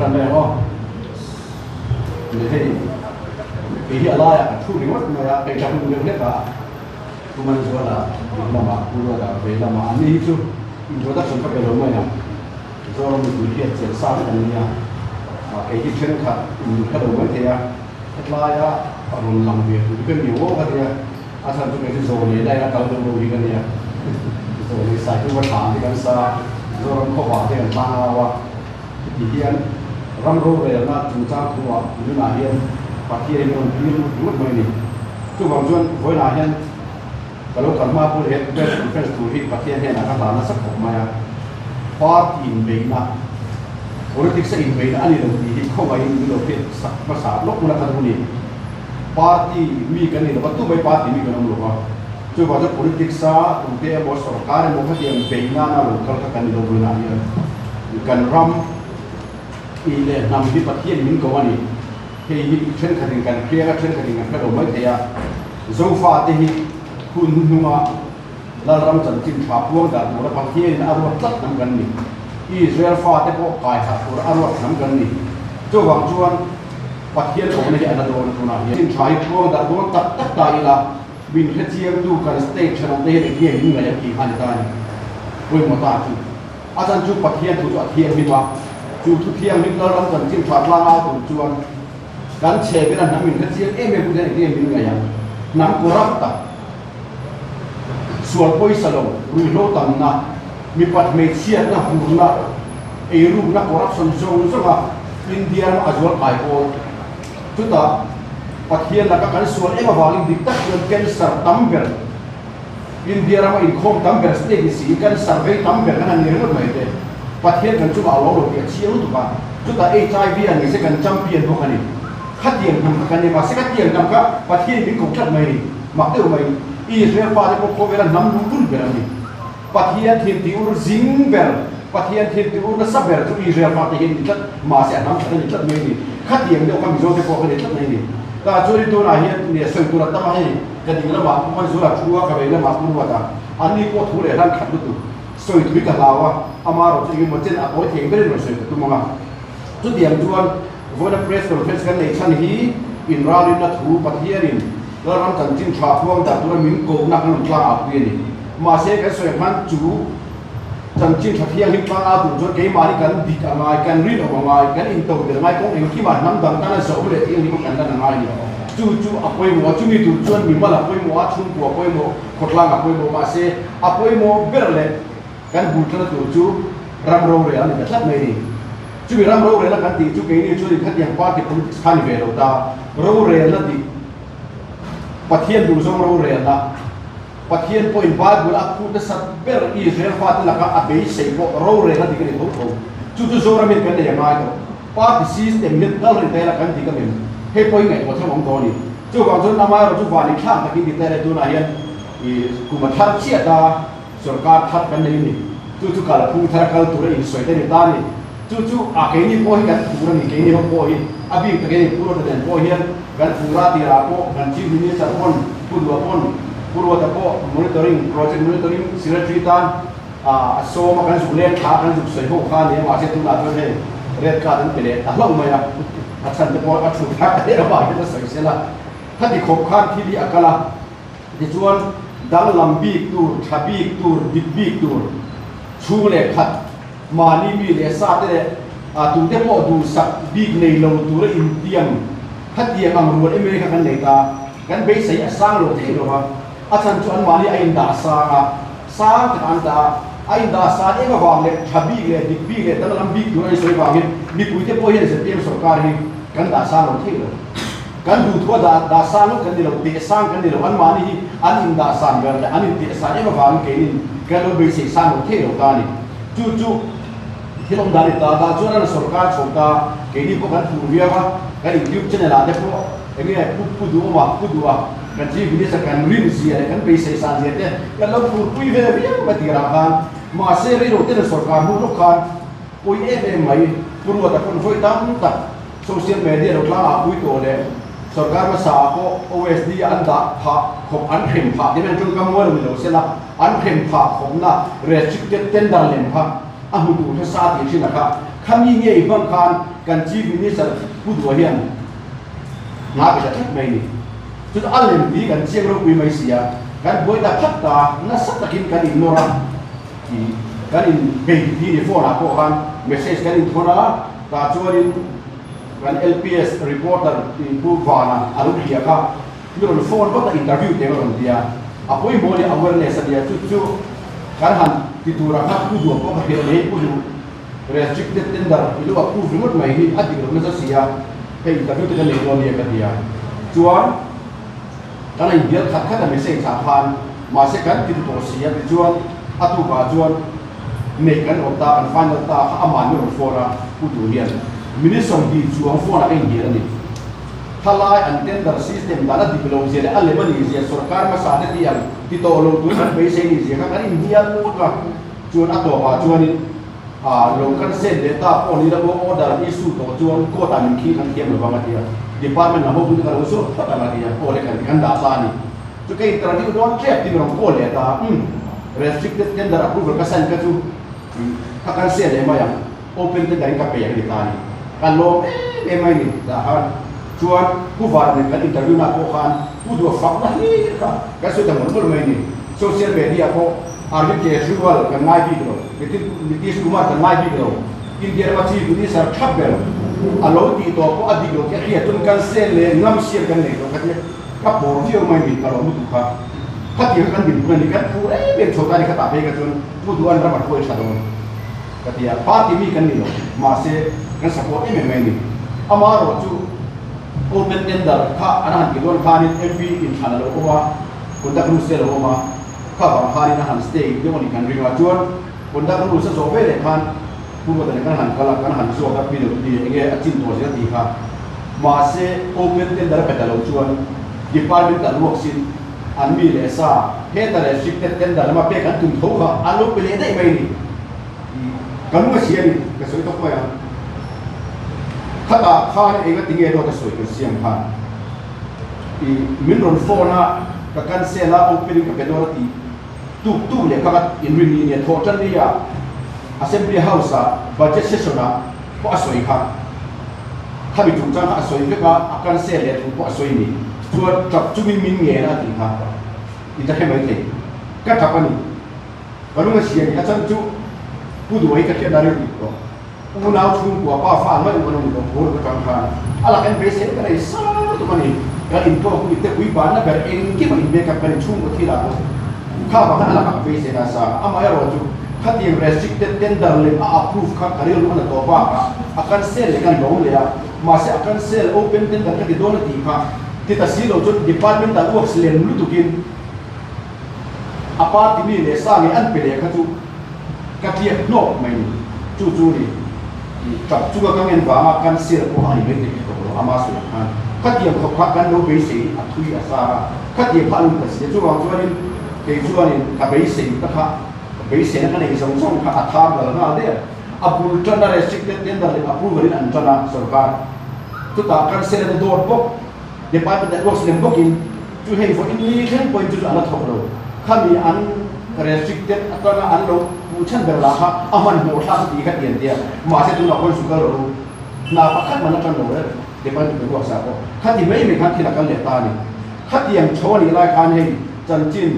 Tan mai ang aw. Ni hei kei hi a laiah ka thu ringawt mai a, kei ka hmu deuh hlek a, Pu Manzuala ding lamah Pu Ruata ve lamah an ni hi chu introduction ka pe lo mai ang. Zoram mipui hriat chian sa vek an nia, kei hi thenkhat in hre lo mai thei a, hetlaia rawn lang ve tur hi ka ni aw ka tia, a chhan chu kei chu Zawnei line a kal deuh lo hi ka nia, Zawnei Saitu va thla ang te kan sa, Zoram khawvah te kan tlang au a, heti hian ram rorelna chungchang thuah nunah hian Pathian in a rawn tir ringawt mai a ni. Chuvang chuan vawiinah hian. Ka lo kal hma pawh he press conference tur hi Pathian hnenah ka hlan nasa khawp mai a, party inbeihna, politics a inbeihna a ni lo tih hi khawngaihin min lo hriat sak hmasa lawk hmuna ka duh a ni. Party mi kan ni lo va, tumai party mi kan awm lo va, chuvang chuan politics a tute emaw sorkar emaw khatiang beih nana lo kal kha kan ni lo vawiinah hian kan ram tih leh hnam hi Pathian min ko a ni. Hei hi thenkhatin kan hriang a, thenkhatin kan hre lo mai thei a. Zofate hi hun hnuhnunga Lalram chanchin tha puang dah tura Pathianin a ruat tlat hnam kan ni. Israel fate pawh kai harh tura a ruat hnam kan ni. Chuvang chuan Pathian awmna hi a la dawn tunah hian. Chanchin tha hi puang dah dawn tak tak ta ila, min hrechiangtu kan state thenawmte hian eng nge min ngaih ang tih kha a ni ta a ni. Pawimawh ta chu. A chan chu Pathian thu chu a thianghlim a, chu thu thianghlim Lalram chanchin tha tlang au tur chuan kan chhe bera hnam in hrechiang em em pawh hian engtin nge min ngaih ang? Hnam corrupt tak, sual pawisa lo, ruihhlo tamna, mipat hmeichhiatna, hurna, eirukna, corruption zawng zawnga India rama a zual kai pawl. Chutah Pathian laka kan sual em avangin dik tak chuan cancer tam ber, India rama inkhawm tam ber state ni si kan survey tam ber kan han ni ringawt mai te. Pathian kan chungah a lo lo tih a chiang lutuk a, chutah HIV a ni se kan champion bawk a ni. Khatiang hnam kha kan ni mahse khatiang hnam kha Pathian min ko tlat mai a ni. Mak deuh mai, Israel fate pawh khawvela hnam lu lul ber an ni. Pathian thil tih ur zing ber, Pathian thil tih ur nasa ber chu Israel fate hi an ni tlat, mahse a hnam that a ni tlat mai a ni. Khatiang deuh kha Mizo te pawh ka ni tlat mai a ni. Tah chuan tunah hian nia sawi tur a tam a hei. Ka ding lamah Pu Manzura thu a, ka vei lamah Pu Ruata. Anni pawh thu leh hlan khat lutuk. Sawi thui ka hlau a, ama erawh chu engemaw chen a kawi thei berin rawn sawi ka tum ang a. Chutiang chuan vawiina press conference kan neih chhan hi inralinna thu Pathianin Lalram chanchin tha phuang dah tura min kohna kan rawn tlang au pui a ni. Mahse kan sawi ang khan chu chanchin tha thianghlim tlang au tur chuan keimahni kan dik a ngai, kan rinawm a ngai, kan intodelh a ngai, kawng engkimah hnam dang tana zawh leh thianghlim a kan lan a ngai a ni. Chu chu a pawimawh a, chumi tur chuan mimal a pawimawh a, chhungkua a pawimawh, khawtlang a pawimawh, mahse a pawimawh ber leh kan bul tana tur chu ram rorel a ni ta tlat mai a ni. Chumi ram rorelna kan tih chu keini chuan inkhatiang party politics kha a ni ve lo ta, rorelna dik, Pathian duhzawng rorelna, Pathian pawhin Bible a phut nasat ber Israel fate laka a beisei pawh rorelna dik a ni tho tho. Chu chu Zoramin kan nei a ngai tawh. Party system hian kal rih ta ila kan dik a mem. Hei pawh hi ngaihtuah theuh ang dawn a ni. Chuvang chuan amaherawh chu van inthlak takin ti ta ila tunah hian i kum a thar chiah ta sorkar thar kan nei a ni. Chu chu kal phung thar a kal tur a insawi te a ni ta a ni. Chu chu a keini pawh hi kan phur a ni. Keini ho pawh hi a bik takin hei Pu Ruata nen pawh hian kan phur a tirah pawh kan Chief Minister pawn Pu Duha pawn Pu Ruata pawh monitoring project monitoring secretary tan a sawm a kan zuk leng thla kan zuk sawi ho kha a ni a mahse tunah chuan hei red card an pe leh ta hlauh mai a a chhan te pawh a thu thak leh avangin a sawi sel a khati khawp khan thil hi a kal a tichuan danglam bik tur tha bik tur dik bik tur chhung leh khat mahni mi leh sa te leh a tute pawh duhsak bik nei lo tura intiam khatiang ang rual em em kha kan nei ta kan beisei a sang lo thei lo va a chhan chu anmahni a indah sang a. Sang tak an dah a, a indah san em avang leh tha bik leh dik bik leh danglam bik tur a insawi vangin mipuite pawh hian zpm sorkar hi kan dah sang lo thei lo. Kan duhthua dah dah sang ngawt kan ni lo, teh sang kan ni lo, anmahni hi an indah san ber leh an inteh san em avangin keinin kan lo beisei sang lo thei lo ta a ni. Chu chu thil awm dan a ni ta, dah chuan an sorkar chho ta, keini pawh kan phur viau a, kan youtube channel ah te pawh eng nge pu pu duhawm a, pu duh a, Kan Chief Minister kan rin zia leh kan beisei san zia te kan lo phurpui ve viau mai tirah khan mahse reilo te leh sorkar hnu lawk khan pawi em em mai Pu Ruata pawn vawi tam tak social media lo tlang ah pui tawh leh sorkar hmasa ah pawh OSD an dah phah khawp an hrem phah ti hian tawngkam mual ni lo sela an hrem phah khawpna restricted tender lem kha a hmu tur hre sa tih thin a kha. Khami ngei hmang khan kan Chief Minister Pu Dua hian hna pe ta tlat mai ni. Chutah a lem ti kan chiang ropui mai si a, kan buai ta phat ta, nasa takin kan innawr a, kan inbei ti ni phone ah pawh khan message kan inthawn a, tah chuanin kan LPS reporter Pu Vana a lo hria kha mi rawn phone vat a interview teng a rawn ti a, a pawimawh a nia awareness a nia chu chu kan han ti tur ah khan Pu Dua pawh ka hrilh mai Pu Duh restricted tender i lo approve ringawt mai hi a dik loh nasa si a, hei interview te kan nei dawn nia ka ti a, chuan kan a inbial khat khat a message ah khan mahse kan ti tawh si a tichuan a tukah chuan neih kan awm ta kan final ta kha amah ni rawn phone a Pu Duh hian minute 20 chuang phone ah ka inbial a ni. Thalai an tender system dan a dik lo zia leh a lem a nih zia sorkar hmasa te tih ang ti tawh lo tur kan beisei nih zia kha kan inhnial ngawt a, chuan a tawpah chuanin ah lo kan send leh ta pawh ni la pawh order issue tawh chuan court ah min khi kan thiam lo vang a ti a, department lam ho chu ka lo zawt phawt ang a ti a, aw le kan ti kan dah ta a ni. Chu ka interview dawn tep tin rawn call leh ta a, umm restricted tender approval ka sign kha chu ka kan send leh mai ang. Open te darin ka pe ang ni ta a ni. Ka lawm em em mai ni dah khan chuan Pu Vara nen kan interview na pawh khan Pu Dua fak na hlir kha kan sawi ta mawlh mawlh mai ni. Social media pawh Arvind Kejriwal kan ngai bik lo, Nitish Kumar kan ngai bik lo, India rama Chief Minister tha ber a lo tih tawh pawh a dik lo tih a hriat chuan kan sel leh ngam siam kan nei lo kha tia ka pawr viau mai ni ka lawm lutuk kha. Khatiang kha kan dinhmun a ni, kan phur em em chho ta a ni khatah phei kha chuan Pu Dua'n ram a hruai tha dawn. Ka ti a, party mi kan ni lo, mahse kan support em em mai a ni. Amaherawh chu open tender kha an han ti dawn khanin MP inthlan a lo awm a, conduct rules te a lo awm a, kha vang khanin a han stay deuh a ni kan ring a, chuan conduct rules a zawh ve leh khan Pu Ruata nen kan han kal a, kan han zawt a, PWD enge a chin tawh zel tih kha. Mahse open tender a pe ta lo chuan departmental works in an mi leh sa heta restricted tender lama pek an tum tho kha an lo pe leh daih mai a ni. Ka lung a chhia a ni, ka sawi tawk mai ang. Khatah khan enga tinge dawt a sawi kan siam khan i min rawn phone a, ka cancel a, opening ka pe dawn a ti tuk tuk leh kha ka inrin ni nia thawh tan ni a Assembly House ah budget session ah pawh a sawi kha. Khami chungchang kha a sawi vek a, a cancel leh thu pawh a sawi ni. Chuan tap chungin min ngen a tih kha i ta hre maithei. Ka tap a ni. Ka lung a chhia ni. A chan chu Pu Duha hi ka hriat na reuh dik tawh. Unau chhungkua pa fa ang mai u kan awm tawh phur ka tang khan a lak en beisei ka nei sang lutuk a ni. Kan intawk mi te pui banna ber engkim a inbek a, kan inchhungkaw thil ah pawh kha vang khan a lakah ka beisei na sa a. Amaherawh chu khatiang restricted tender lem a approve kha ka rilru a na tawh bakah a cancel leh kan lo leh a. Mahse a cancel open tender ka ti dawn a tih kha ti ta si lo chuan departmental works lem lutukin A party mi leh sa ngei an pe leh kha chu ka tliak hnawk mai ni. Chu chu ni tap chunga ka ngen vanga cancel pawh a ni mai thei tawh lo ama sawi ang khan. Khatiang khawp kha kan lo beisei hi a thui a sar a, khatiang kha a lung ta si a. Chuvang chuanin kei chuanin ka beisei ta kha, ka beiseina ka nei zawng zawng kha a thar dal nghal der. A bul tan a restricted tender leh approval in an tan a sorkar. Chutah cancel a ni dawt bawk. Department networks lem bawkin chu hei vawiin ni thleng pawhin chu chu an la thawk lo. Khami an restricted atanga an lo puh chhan ber lah kha a hmanhmawh thlak chu tih kha ti an ti a, mahse tunah khawn sukal rawh u, hna pakhat man atang lo reng department networks ah pawh khati mai mai khan thil a kal leh ta a ni. Khatiang tho a nih lai khan hei chanchin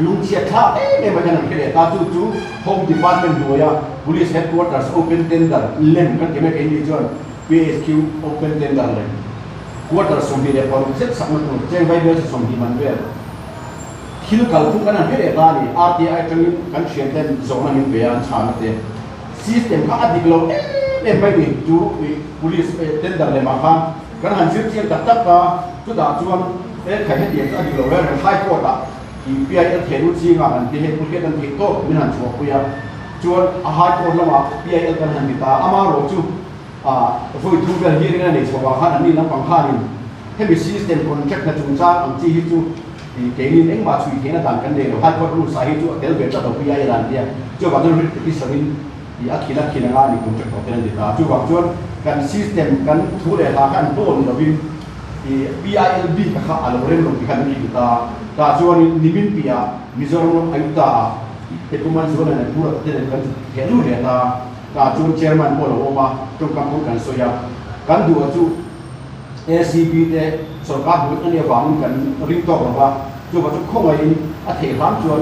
lungchhiat thlak em em mai khan an hre leh ta, chu chu Home Department hnuaia Police Headquarters open tender lem kan ti mai keini chuan PHQ open tender leh quarter 26 zet sakna tur cheng vai vel 20 man vel thil kalphung kan han hre leh ta a ni. RTI atangin kan thian ten zawhna min pe a, an chhana te system kha a dik lo em em mai ni chu police tender lemah khan kan han zir chiang tak tak a, chutah chuan he khai hetiang chu a dik lo reng reng High Court ah PIL thehlut zingah an ti hei pu hriat an theih tawp min han chhuahpui a, chuan a High Court lamah PIL kan han ti ta a, amaherawhchu chu A vawi thu vel hi ringa nei chho ah khan anni lampang khanin hemi system contract na chungchang ang chi hi chu keinin engmah chhui theihna dan kan nei lo, High Court rules ah hi chu a tel ve tlat lo PIL an tia, chuvang chuan writ petition in a khil a khil anga ani contract tawh ten an ti ta, chuvang chuan kan system kan thu leh hla kha an hnawl ni lovin PIL bik a kha a lo rem lo tih kha min hrilh ta, tah chuanin nimin piah Mizoram ram Ayukta ah he Pu Manzuala nen Pu Ratna te nen kan theh lut leh ta. Tah chuan Chairman pawh a lo awm a, tawngkam pawn kan sawi a. Kan duh a chu ACB te sorkar hmuh a nih avangin kan ring tawk lo va, chuvang chu khawngaihin a theih hram chuan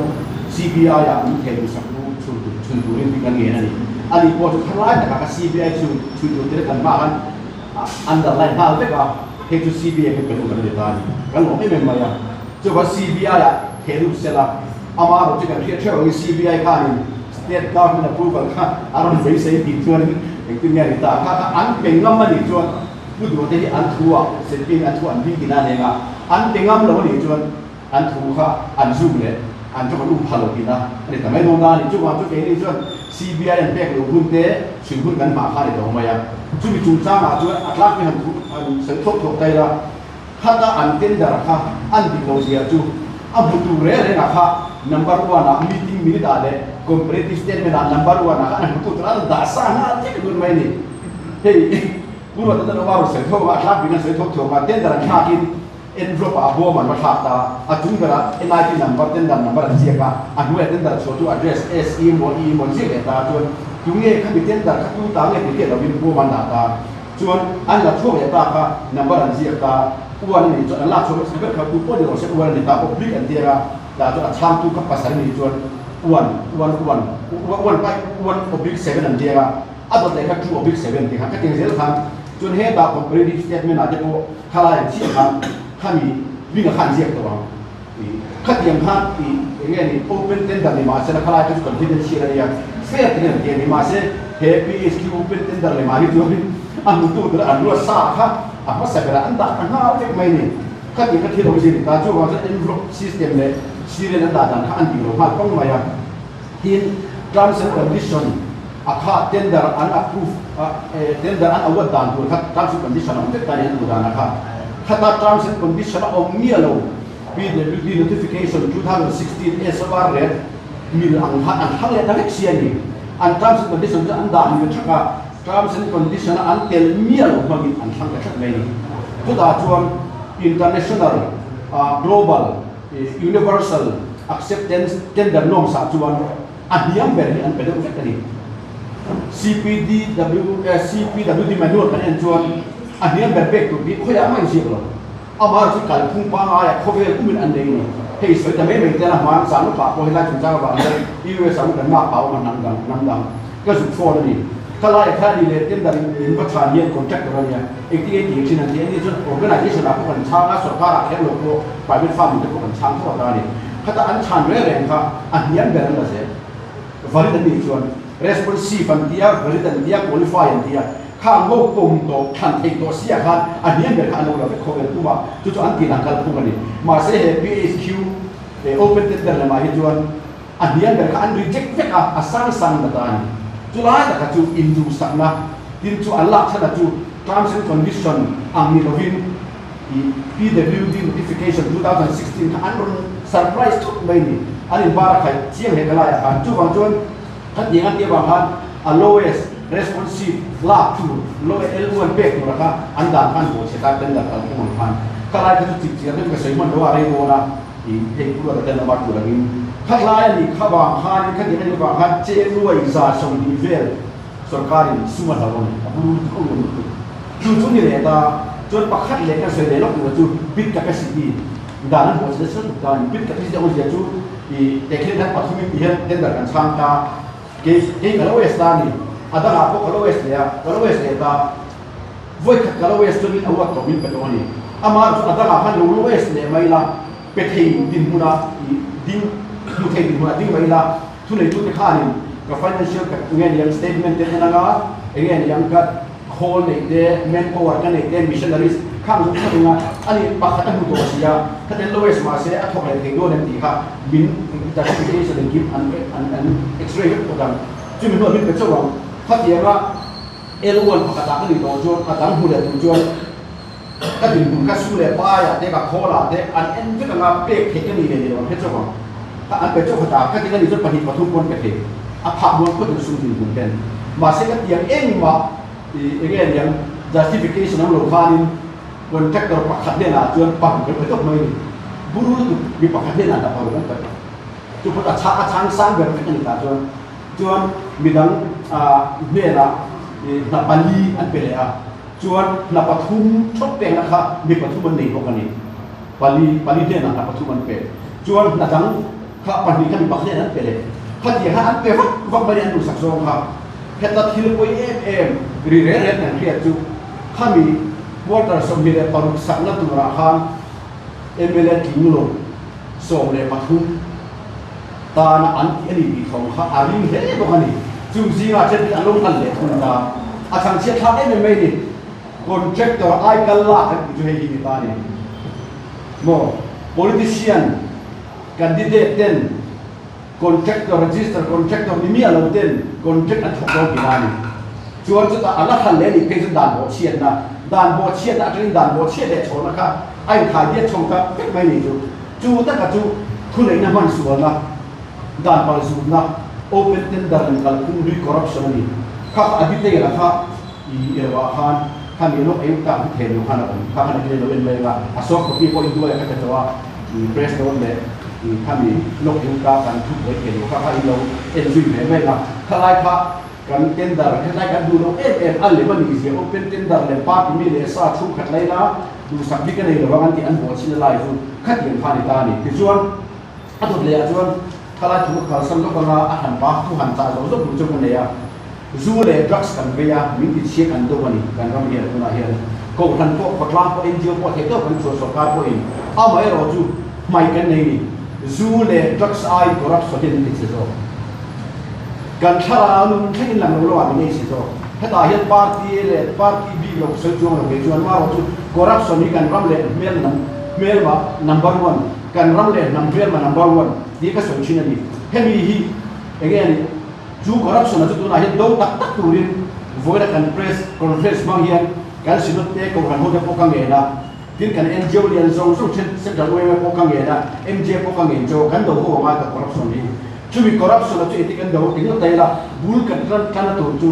CBI ah min thei duhsak u chhun chhun turin tih kan ngen a ni. Ani pawh chu thalai takah ka CBI chhun chhun tur te kan hmah khan underline nghal vek a, hei chu CBI kan pe duh kan ni ta a ni. Kan lawm em em mai a. Chuvang CBI ah theh lut sela, ama erawh chu kan hriat hreuh angin CBI khanin State government approval kha a rawn beisei tih chuanin engtin nge a ni ta? Kha kha an pe ngam a nih chuan Pu Duhte hi an thu ah Sentpin an thu an ding tina a neng a, an pe ngam lo a nih chuan an thu kha an zum leh an tawng an um pha lo tina a ni ta mai dawn ta a ni. Chuvang chu keini chuan CBI an pek loh hun te chhui hun kan hmah kha a ni tawh mai a. Chumi chungchangah chuan a tlangpui han thu han sawi thuak thuak ta ila, Khata an tender kha an dik lo zia chu a hmu tur reng reng ah kha number one ah meeting minute ah leh comparative statement ah number one ah kha an hmu tur tur an dah sa nghal thek dun mai ni. Hei Pu Ruata ten Omar rawn sawi thawk a, a thlak bik an sawi thawk thawk a, tender an thlak in envelope ah a bawm an va thlak ta, a chung berah NIP number tender number an ziak a, a hnuaiah tender chhuah chu address SE emaw E emaw an ziak leh ta chuan tunge khami tender kha tu ta nge tih hriat lovin bawm an dah ta. Chuan an la chhuak leh ta kha number an ziak ta, uan a nih chuan an lak chhuak hmasa ber kha tu pawh ni rawh se uan a ni ta, oblique an tir a, tah chuan a chhangtu kha pasal a nih chuan uan, uan, uan, uan pai, uan oblique seven an tir a, a dawt leh kha two oblique seven tih khan ka tiang zel khan chuan hetah comparative statement ah te pawh khalai an chiah khan khami hming ah khan an ziak tawh ang. Khatiang khan i eng nge ni open tender ni mahse la khalai te chu kan hidden chhiar a nia fair takin an ti a ni mahse he PHQ open tender leh mahni chuan a hmutu tura an ruat sa kha a hmasa berah an dah ta nghal vek mai ni. Khatiang kha thil awmzia ni ta chuvang chuan envelope system leh serial an dah dan kha an dik lo nghal pang mai a. Tin terms and condition a kha tender an approve a tender an award dan tur kha terms and condition a awm vek ta ni an duh dan a kha. Khata terms and condition a awm miah lo. PWD notification 2016 SOR leh mil ang kha an thlang leh ta vek si a ni. An terms and condition chu an dah ni thak a, terms and condition a an tel miah lo hmangin an thlang ta tlat mai a ni. Chutah chuan international, global, universal acceptance tender norms ah chuan a hniam ber hi an pe deuh vek a ni. CPDW, CPWD manual kan en chuan a hniam ber pek tur hi khawiah mah inziak lo. Amah chu kalphung pangaia khawvel umin an nei a ni. Hei sawi ta mai mai te la hman zan lawkah pawh helai chungchang avang hian US ah kan mak pau awm a hnam dang hnam dang ka zuk phone a ni. Khalai a kha ni leh tender in in va chhan hian contractor a nia engtin nge tih thin an ti a ni chuan organization ah pawh kan chhang a sorkar ah kher lo pawh private firm in te pawh kan chhang tho ata a ni. Khata an chhan reng reng kha a hniam ber an la zel. Valid an nih chuan responsive an ti a, valid an ti a, qualify an ti a. Khang ho pawm tawh thlan theih tawh si ah khan a hniam ber kha an lo la vek khawvel pum a, chu chu an tih dan kal phung a ni. Mahse he PHQ open tender lamah hi chuan a hniam ber kha an reject vek a, a sang sang na ta a ni. Chu lai taka chu induhsakna tin chu an lak chhan a chu terms and condition ang ni lovin i PWD notification 2016 kha an rawn surprise thut mai a ni. An inbar a khaih chiang hle ka laiah khan. Chuvang chuan khatiang an tih avang khan a lowest responsive lak tur low L1 pek tura kha an dan khan haw chhe ta tender kal phung ang khan kha lai kha chu chip chiar deuh ka sawi hman lo a rei dawn a i hei pu ruata ten amah tur angin kha tlai a nih kha vang khanin kha tiang a nih vang khan cheng nuai 20 vel sorkarin sum a hlo a ni a bur lutuk a uam lutuk chu chu ni leh ta chuan pakhat leh kan sawi leh lawk tura chu bid capacity dan an haw chhe nasa lutuk ta a ni bid capacity a awmzia chu i tehkhin khan pathumin ti hian tender kan chhang ta. Kei kei ka lo west ta a ni. A dangah pawh ka lo west leh a, ka lo west leh ta. Vawi khat ka lo west chuan min award tawh min pe tawh a ni. Amah chu a dangah khan lo lo west leh mai la, pe thei dinhmunah i ding, hmu thei dinhmunah ding mai la, thuneitute khanin ka financial ka enge niang statement te en anga, enge niang ka khawl neih te, manpower ka neih te, missionaries khang zawng zawng eng a, ani pakhat a hmu tawh si a, khatin lo west mahse a thawk leh thei dawn em tih kha min justification engkim an an an x-ray vek phawt ang. Chumi hnuah min pe chauh ang. Khatianga L1 pakhat ah ka nih tawh chuan a dang hmu leh tur chuan ka dinhmun kha su leh paiah te ka khawlah te an en vek anga pek theih ka nih leh ni lo an hre chauh ang. Kha an pe chauh khat a, khatiang a nih chuan pahnih pathum pawn pe thei. A phah mual phawt in sum dinhmun ten. Mahse ka tiang engmah ih enge niang justification ang lo khanin Contractor pakhat hnenah chuan paruk kan pe tawp mai a ni. Bur lutuk mi pakhat hnenah dah paruk an pe. Chu phawt a chhang a chhang sang ber vek a ni tah chuan. Chuan midang hnenah hna pali an pe leh a, chuan hna pathum thawk pekna kha mi pathum an nei bawk a ni. Pali, pali hnenah hna pathum an pe. Chuan hna dang kha pahnih kha mi pakhat hnenah an pe leh. Khatiang kha an pe vak vak mai a ni an duhsak zawng kha. Heta thil pawi em em ri reng reng kan hriat chu khami quarter 26 sakna turah khan mla tling lo 13 tana an tih a ni tih thawm kha a ring hle bawk a ni. Chung zingah then an lo hngal leh thung ta. A chhangchhiat thlak em em mai a ni. Contractor ai kal lak kan tih chu hei hi ni ta a ni. Maw politician candidate ten Contractor, register contractor ni miah lo ten contract an thawk dawn tih a ni. Chuan chutah a la hran leh a nih phei chuan dan bawhchhiatna, dan bawhchhiatna atangin dan bawhchhiat leh chhawrna kha a inkhai diat chho ta vek mai ni chu. Chu taka chu thuneihna hman sualna, dan palzutna, open tender lem kalphung hlui corruption a ni. Kha kha a detail a kha i erawh ah khan kha mi lawk ei tak hi thei lo khan a awm. Kha khan a kile lo en mai anga a soft copy pawh in duai a kha ta tawh a. I press note leh i khami lawk in ka kan thu buai thei lo kha kha in lo en zui ve mai a, khalai kha kan tender hetlai kan duh lo em em a lem a nih zia open tender lem party mi leh sa chhungkhat lai la duhsak bik a nei lo ang an tih an buah chin a lai chu khatiang kha a ni ta a ni. Tichuan a dawt leh ah chuan khalai thu ka kalsan lawk anga a han pa thu han chah zawk zawk duh chu ka nei a. Zu leh drugs kan vei a, min ti chhiat an do a ni kan ram hian tunah hian. Kohhran pawh, khawtlang pawh, NGO pawh theih tawk kan chhuah sawrkar pawhin amaherawh chu hmai kan nei ni. Zu leh drugs aiin corruption hian min ti chhe zawk. Kan thlarau nun thlengin lang lo lamah min ei chhe zawk. Hetah hian party A leh party B lo sawi chuang lo kei chuan amaherawh chu corruption hi kan ram leh hmel nam hmelma number one, kan ram leh hnam hmelma number one tih ka sawi thin a ni. Hemi hi enge a nih? Chu corruption a chu tunah hian do tak tak turin vawiina kan press conference hmang hian kan Synod te Kohhran hote pawh ka ngen a, tin kan NGO lian zawng zawng then Central yma pawh ka ngen a, MJ pawh ka ngen chu kan do ho angai ta corruption hi. Chumi corruption a chu engtin kan do ti ngawt ta ila bul kan tan tan a tur chu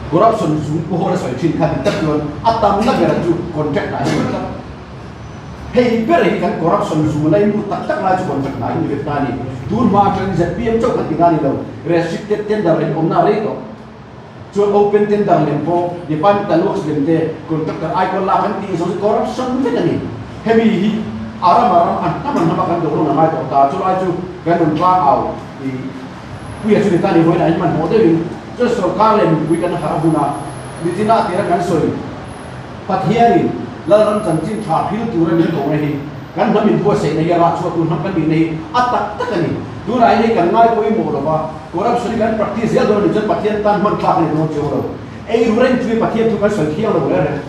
corruption zung pu ho la sawi thin kha dik tak chuan a tamna ber chu contract ah hian tlat. Hei ber hi kan corruption zu lai lut tak tak lai chu contract hna hi ni vek ta a ni. Tun hma atangin zpm chauh kan ti nga ni lo, restricted tender lem awmna a rei tawh. Chuan open tender lem pawh departmental works lem te contractor aikawl lak an tih zawng chu corruption vek a ni. Hemi hi a ram a ram an hnam an hnam a kan dohlawm a ngai tawh ta. Chulai chu kan rawn tlang au i puia chu ni ta ni vawiin ah hmanhmawh deuhin chuan sorkar leh mipui kan harh a hun a, nichina a tira kan sawi. Pathianin Lalram chanchin tha hril tura min kohna hi kan hnam inbuatsaihna hi a rah chhuah tur hnam kan nihna hi a tak tak a ni. Tunah hian hei kan ngai pawimawh lo va, corruption hi kan practice zel dawn a nih chuan Pathian tan hman thlak a ni dawn chiang lo. Ei ru reng chu hi Pathian thu kan sawi thiang lo reng reng.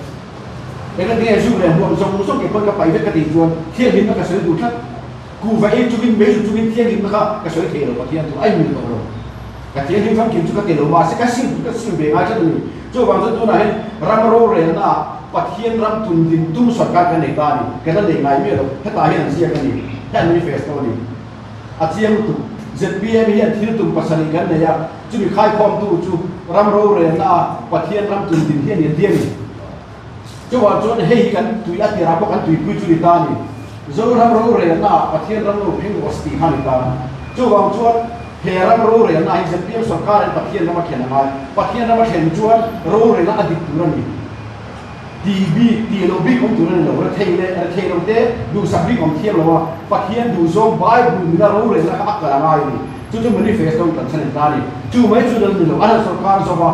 Engati nge zu leh hmuam zawng zawng kei pawn ka paih vek ka tih chuan thianghlimna ka sawi duh tlat. Kuhva ei chungin mei zu chungin thianghlimna kha ka sawi thei lo Pathian thu a inmil tawh lo. Ka thianghlim famkim chu ka ti lo mahse ka sim ka sim ve ngai tlat a ni. Chuvang chuan tunah hian ram rorelna ah Pathian ram tun din tum sorkar kan nei ta a ni. Kan la nei ngai miah lo. Hetah hian an ziak a ni. Hei an manifesto a ni. A chiang lutuk. Zpm hian thil tum pasarih kan nei a, chumi khaikhawmtu chu ram rorelna ah Pathian ram tun din hi a ni a ti a ni. Chuvang chuan hei hi kan tui a tirah pawh kan tuipui chu ni ta a ni. Zoram rorelna ah Pathian ram lo pheng rawh si tih kha a ni ta. Chuvang chuan he ram rorelna ah hi zpm sorkar in Pathian ram a thlen a ngai. Pathian ram a thlen chuan rorelna a dik tur a ni. Tih bik, tih loh bik awm tur a ni lo. Rethei leh rethei lo te duhsak bik awm thiang lo a, Pathian duhzawng Bible nuna rorelna kha a kal a ngai a ni. Chu chu manifesto in kan chhan in ta a ni. Chu mai chu dal ni lo. An han sorkar zawk a.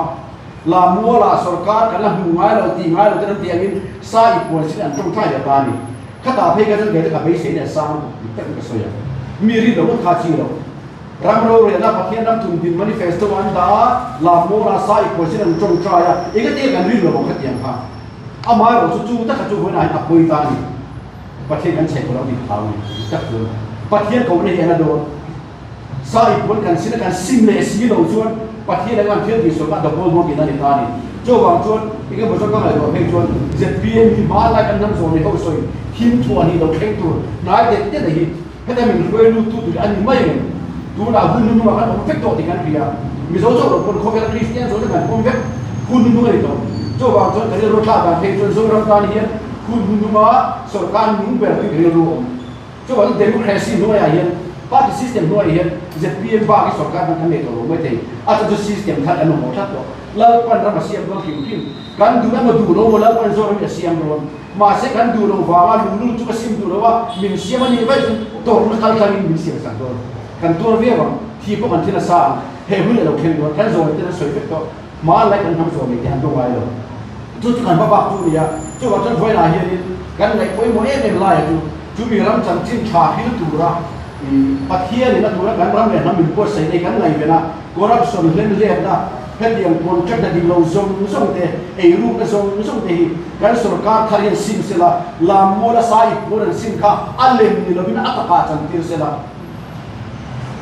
La mualah sorkar kan la hmu ngai lo tih ngai lo ten an tih angin sa i puan sin an tawngtai leh ta a ni. Khatah phei kha chuan kei te ka beisei leh sang lutuk dik takin ka sawi a. Mi rin lo ngawt kha chi lo. Ram rorelna Pathian ram thun din manifesto an dah a, la mualah sa i puan sin an tawngtai a, engati kan rin lo ang khatiang kha. Amaherawhchu chu taka chu vawiinah hian a pawi ta a ni. Pathian kan chhe tawh lo tih ka hlau a ni. Dik tak chuan Pathian kohna hi a na dawn. Sai pawn kan sin a kan sim leh si lo chuan Pathian eng an thil tih sual kha a dapawl dawn tihna a ni ta a ni. Chuvang chuan eng emaw zawk ka ngaihtuah phei chuan zpm hi hmanlai kan hnam zawh nei ho sawi thim thuah nih lo thleng tur hnai det det a hi heta min hruai lut tu tur a ni mai em? Tunah hun hnuhnungah kan awm vek tawh tih kan hria. Mizo chauh lo pawn khawvela Kristian zawng te kan pawm vek hun hnuhnung a ni tawh. Chuvang chuan kan rilru thlak dan phei chuan Zoram tan hian hun hnuhnunga sorkar nung ber chu rilru awm. Chuvangin democracy hnuaiah hian Party system hnuaiah hian zpm bak hi sorkar hman kan nei tawh lo mai thei. A chu chu system thar kan mamawh tlat tawh. Lalpan ram a siam dawn hrim hrim. Kan duh emaw duh lo maw Lalpan zawk ram hi a siam dawn. Mahse kan duh loh vanga luhlul chu ka sim duh lo a, min siam a nih vaih chu tawrhna kal tlangin min siam sak dawn. Kan tuar viau ang, thi pawh kan thi nasa ang. He hun a lo thleng dawn. Kan zawhna ten an sawi vek tawh. Hmanlai kan hnam zawh nei te an do ngai lo. Chu chu kan hma bak chu a ni a. Chuvang chuan vawiinah hianin kan ngaih pawimawh em em laia chu chumi ram chanchin tha hil tura Pathianin a tura kan ram leh hnam min buatsaih nei kan ngaihven a, corruption hlemhletna, hetiang contract na dik lo zawng zawng te, eirukna zawng zawng te hi kan sorkar thar hian sim sela, lammuala sai ippuan an sim kha a lem ni lovin a takah chantir sela.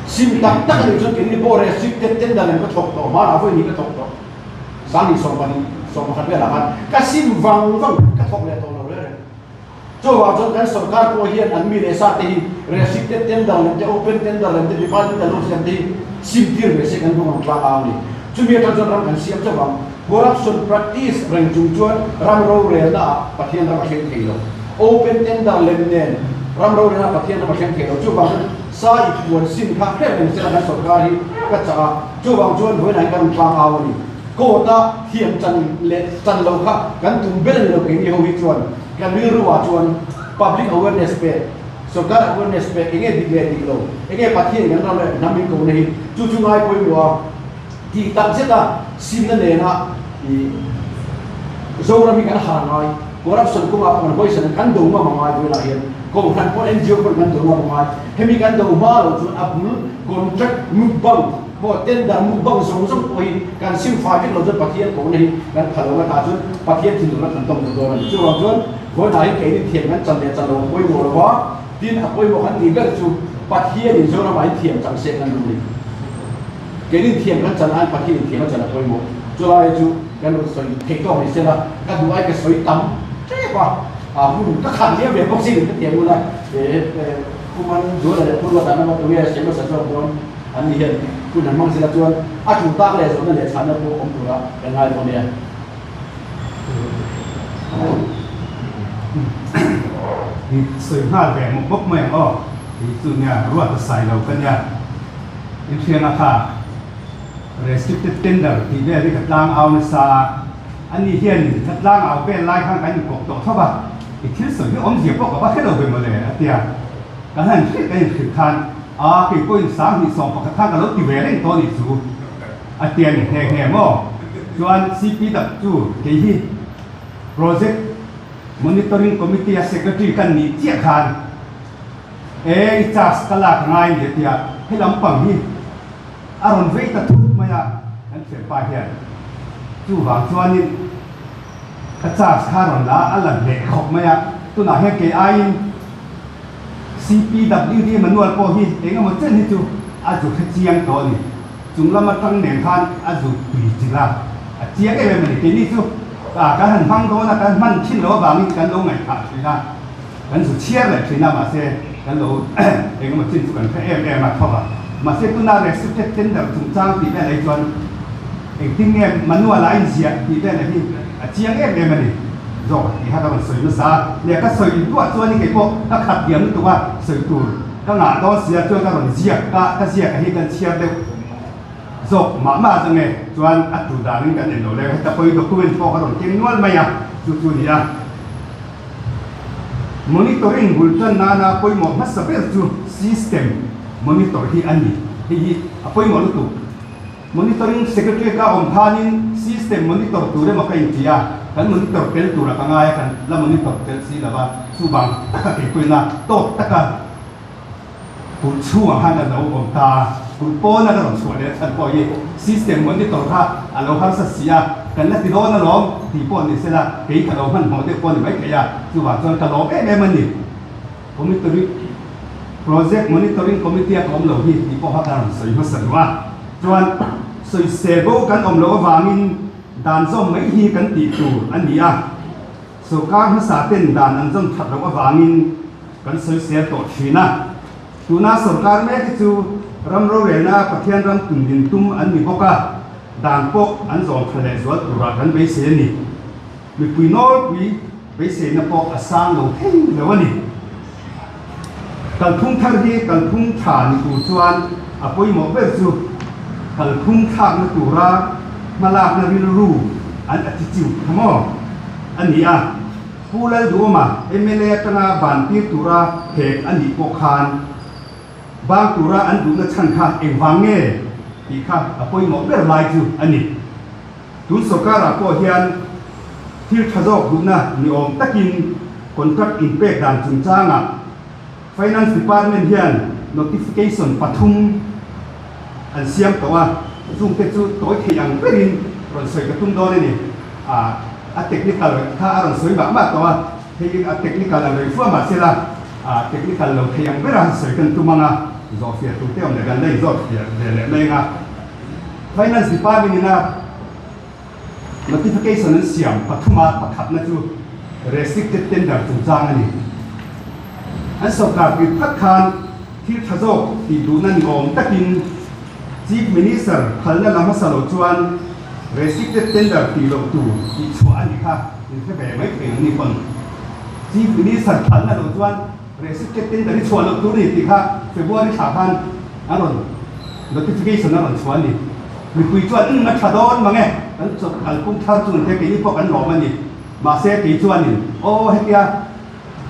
Sim tak tak a nih chuan keini pawh restricted tender lem ka thawk tawh, hmanah vawi hnih ka thawk tawh, sanghnih 12, 11 velah khan ka sim vang vang ka thawk leh tawh lo reng reng. Chuvang chuan kan sorkar pawh hian an mi leh sa te hi restricted tender lem te, open tender lem te, departmental office lem te hi sim tir ve se kan hnung ang tlang au a ni. Chumi atang chuan ram kan siam chauh ang. Corruption practice reng chung chuan ram rorelna ah Pathian ram a thleng thei lo. Open tender lem nen ram rorelna ah Pathian ram a thleng thei lo. Chuvang chuan sa i puan sim kha hrep reng sela kan sorkar hi ka chah a. Chuvang chuan vawiin ah hian kan rawn tlang au a ni. Court a thiam chan leh chan lo kha kan tum ber a ni lo keini ho hi chuan kan rilru ah chuan public awareness pek, sorkar awareness pek enge dik leh dik lo, enge Pathian kan ram leh hnam in kohna hi chu chu ngai pawimawh a. Tih tak zeta simna nena i Zoram hi kan har ngai, corruption kawngah pawh kan hawisan kan do ngam a ngai velah hian Kohhran pawh NGO pawh kan do ngam a ngai. Hemi kan do hma lo chuan a bul contract mukbang maw tender mukbang zawng zawng pawh hi kan sim fai vek lo chuan Pathian kohna hi kan pha lo a tah chuan Pathian thinlung kan tawng duh dawn a ni. Chuvang chuan vawiinah hian keini thiam kan chan leh chan lo a pawimawh lo va, tin a pawimawh kan tih ber chu Pathianin Zoramah hian thiam chang se kan duh a ni. Keinin thiam kan chan aiin Pathianin thiam a chan a pawimawh. Chulai chu kan rawn sawi thei tawk ni sela, ka duh ai ka sawi tam tep a, a hun ka khat liam ve bawk sin ka tiang ula, Kuman Zuala leh Phurua dan emaw tunge sawi hmasa zawk dawn an ni hian hun han hmang sela chuan a thu tak leh zawhna leh chhanna pawh awm tura kan ngai dawn nia. Sawi nghal ve mawp mawp mai ang aw, kei chu nia ruat a sai lo ka nia. Inhriatna kha restricted tender tih vel hi ka tlang au nasa a, ani hianin ka tlang au vel lai khan kan inkawp tawh tho va, i thil sawi hi awmzia pawh ka va hre lo ve mawle a ti a, kan han hrilh kan inhrilh khan a kei pawhin 21,000 khan ka lo ti ve reng tawh a nih chu a ti a ni nghe nghe maw? Chuan CPW chu kei hi project monitoring committee a secretary ka nih chiah khan, E i charge ka lak ngai ni a tia, he lampang hi a rawn vei ta thut mai a kan thianpa hian. Chuvang chuanin ka charge kha a rawn la a, a la hneh khawp mai a, tunah hian kei aiin CPWD manual pawh hi eng emaw chen hi chu a zu hre chiang tawh a ni. Chung lam atang nen khan a zu tui chilh a, a chiang em em a ni. Keini chu kan han hmang dawn a, kan hman thin lo avangin kan lo ngaihthah thin a. Kan zu chhiar leh thin a, mahse kan lo eng emaw chin chu kan hre em em a tho va. Mahse tuna restricted tender chungchang tih vel ah hi chuan engtin nge manual a inziah tih vel ah hi a chiang em em a ni zawk tih kha ka rawn sawi hmasa a. Leh ka sawi duah chuan i kei pawh ka khat diam lutuk a, sawi tur ka ngah dawn sia chuan ka rawn ziak ka ka ziak ah hi kan chhiar deuh zawk mah mah zawng e chuan a tu danin kan en lo leh heta pawhin document pawh ka rawn keng nual mai a, chu chu a ni a. Monitoring bul tan nana pawimawh hmasa ber chu system monitor hi a ni. Hei hi a pawimawh lutuk. Monitoring secretary ka awm khanin system monitor tur emaw ka inti a, kan monitor tel tura ka ngai a, kan la monitor tel si lo va, chuvang taka kei pawhin tawk taka Kulh chhungah khan a lo awm ta a, kulh pawna ka rawn chhuah leh chhan pawh hi system monitor kha a lo harsa si a, kan la ti dawn alawm tih pawh ni sela kei ka lo hmanhmawh deuh pawh ni mai thei a, chuvang chuan ka lawm em em a ni. Committee Project Monitoring Committee a ka awm lo hi tih pawh kha ka rawn sawi hmasa duh a, chuan sawisel bo kan awm loh avangin dan zawm mai hi kan tih tur a ni a. Sorkar hmasa ten dan an zawm that loh avangin kan sawisel tawh thin a. Tuna sorkar mek hi chu ram rorelna Pathian ram tum din tum an ni bawk a, dan pawh an zawm tha leh zual turah kan beisei a ni. Mipui nawlpui beiseina pawh a sang lo thei lo a ni. Kalphung thar hi kalphung tha ni tur chuan a pawimawh ber chu kalphung thlakna tura hmalakna rilru an attitude kha maw a ni a. Pu Lalduhawma mla atanga ban tir tura hek a nih pawh khan bang tura an duhna chhan kha engvang nge tih kha a pawimawh ber lai chu a ni. Tun sorkarah pawh hian thil tha zawk duhna ni awm takin contract inpek dan chungchangah Finance Department hian notification pathum an siam tawh a, chungte chu tawi theih ang berin rawn sawi ka tum dawn a ni. A technical kha a rawn sawi mah mah tawh a, hei a technical ang reng fua mah sela technical lo theih ang bera sawi kan tum ang a, zawhfiah turte awm leh kan la inzawhfiah ve leh mai ang a. Finance Department ina notification an siam pathuma pakhatna chu restricted tender chungchang a ni. An sorkar tir phat khan thil tha zawk tih duhna ni awm takin Chief Minister phalna la hmasa lo chuan restricted tender tih loh tur tih chhuah a ni kha in hre ve mai thei ang ni pawn. Chief Minister phalna lo chuan Restricted tender hi chhuah loh tur a ni tih kha February thla khan a rawn notification a rawn chhuah a ni. Mipui chuan umm a tha dawn mang e, kan chawp kalpung thar chu an tia keini pawh kan lawm a ni. Mahse kei chuanin aw hetia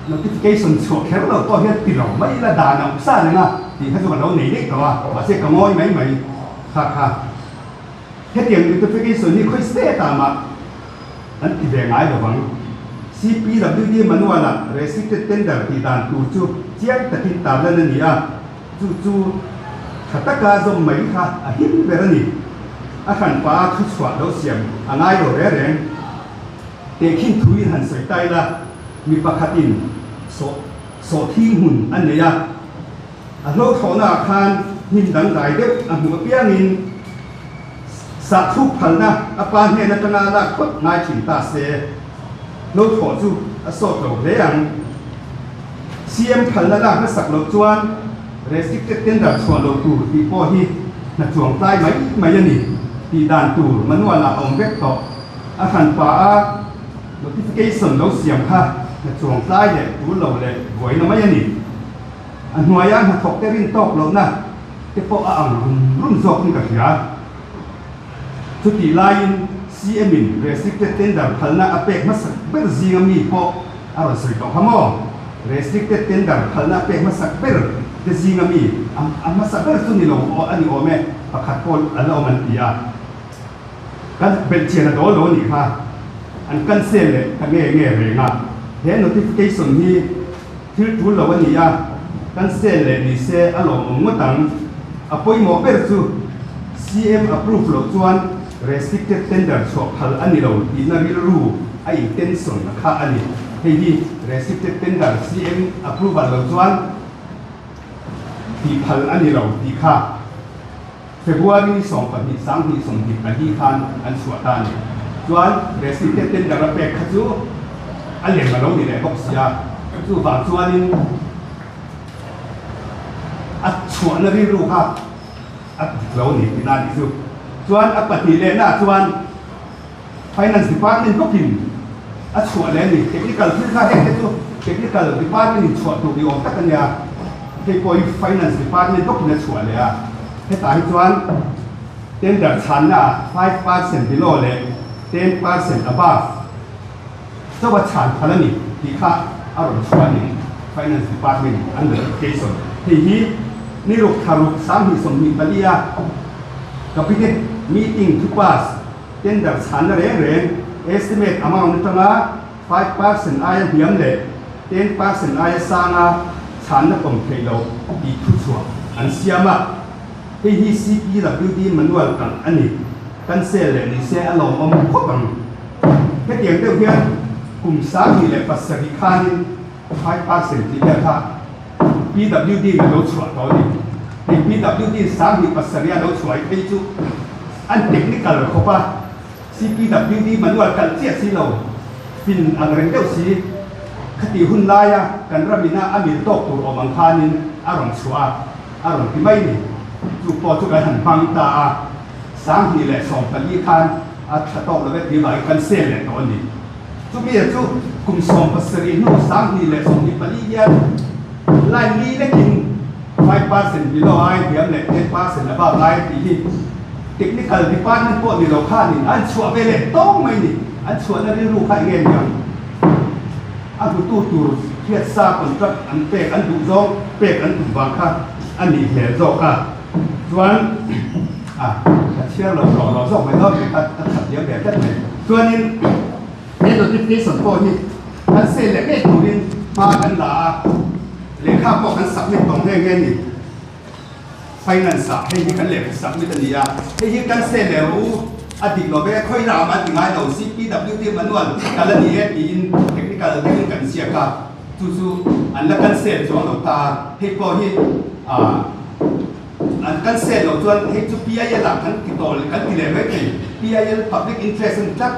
notification chhuah kher lo pawh hian ti lo mai ila dan a awm sa reng a tih kha chu ka lo nei daih tawh a, mahse ka ngawi mai mai kha kha. Hetiang notification hi khawi state ah mah an ti ve ngai lo vang. CPWD manual-ah restricted tender tih dan tur chu chiang takin tarlan a ni a, chu chu tha taka zawm mai kha a him ber a ni. A hranpa a thuchhuah lo siam a ngai lo reng reng. Tehkhin thuin han sawi ta ila, mi pakhatin sawh sawhthing hmun a nei a, A hlauhthlawhnaah khan hnim dangdai deuh a hmuh apiangin sahthluk phalna a pa hnen atanga a lak phawt ngai thin ta se, hlauhthlawh chu a sawt lo hle ang. CM phalna lak hmasak loh chuan restricted tender chhuah loh tur tih pawh hi hna chuang tlai mai mai a ni tih dan tur manual ah a awm vek tawh. A hranpa a notification lo siam kha hna chuang tlai leh tur lo leh buaina mai a ni. A hnuaia hnathawk te rin tawk lohna te pawh a ang rum rum zawkin ka hria. Chutih laiin CM in restricted tender phalna a pek hmasak ber zinga mi pawh a rawn sawi tawh kha maw? Restricted tender phalna a pek hmasak ber te zinga mi a hmasa ber chu ni lo a ni awm e, pakhat pawh a la awm an ti a. Kan belhchian a dawl lo a nih kha. An cancel leh ta nge nge reng a. He notification hi Thil tul lo a ni a, kan sel leh ni se a lawmawm ngawt ang. A pawimawh ber chu CM approve loh chuan restricted tender chhuah phal a ni lo tihna rilru a intention a kha a ni. Hei hi restricted tender CM approval lo chuan tih phal a ni lo tih kha February ni 12 24 khan an chhuah ta a ni. Chuan restricted tender a pek kha chu a lem a lo ni leh bawk sia, chuvang chuanin a chhuahna rilru kha a dik lo a ni tihna a nih chu. Chuan a pahnih lehnaah chuan Finance Department bawkin a chhuah leh a ni. Technical thil kha heng te chu Technical Department in chhuah tur ni awm tak a nia. Hei pawh hi Finance Department bawkin a chhuah leh a. Hetah hi chuan tender chhanna ah 5% below leh 10% above chauh a chhan phal a ni tih kha a rawn chhuah a ni. Finance Department in an notification hei hi ni ruk thla ruk 2024 a Cabinet meeting thu pass Tender chhanna reng reng estimate amount atanga 5% aia hniam leh 10% aia sanga chhanna pawm theih loh tih thuchhuah an siam a. Hei hi CPWD manual kalh a ni. Cancel leh ni se a lawmawm khawp ang. Hetiang deuh hian kum 2007 khanin 5% tih vel kha PWD in a lo chhuah tawh a ni. Hei PWD 2007 a lo chhuah hi phei chu an technical khawp a, CPWD manual kalh chiah si lo, fin ang reng deuh si, khati hun laia kan ram ina a mil tawk tur awm ang khanin a rawn chhuah a, a rawn ti mai ni. Chu pawh chu kan han hmang ta a, 2014 khan a tha tawk lo ve tih vangin kan sel leh tawh a ni. Chumi chu kum 17 hnu 2024 hian. Line li lekin 5% below ai hniam leh 10% above lai tih hi technical department pawh ni lo khanin an chhuah ve leh tawng mai ni. An chhuahna rilru kha eng nge niang? A hmutu tur hriat sa contract an pek an duh zawng pek an tum vang kha a nih hmel zawk a. Chuan a ka chhiar lo rawh rawh zawk mai dawn mai kha ka that diam ve tlat mai. Chuanin he notification pawh hi kan sel leh ngei turin hma kan la a, lehkha pawh kan submit tawng nghe nghe ni. Finance ah hei hi kan lehkha submit a ni a, hei hi kan sel leh rawh u, a dik lo ve, khawi ram an ti ngai lo, CPWD manual kal a ni e tiin technical deuhin kan ziak a, chu chu an la cancel chuang lo ta a, hei pawh hi ah an cancel loh chuan hei chu PIL ah kan ti tawh kan ti leh mai thei, PIL public interest a ni tlat.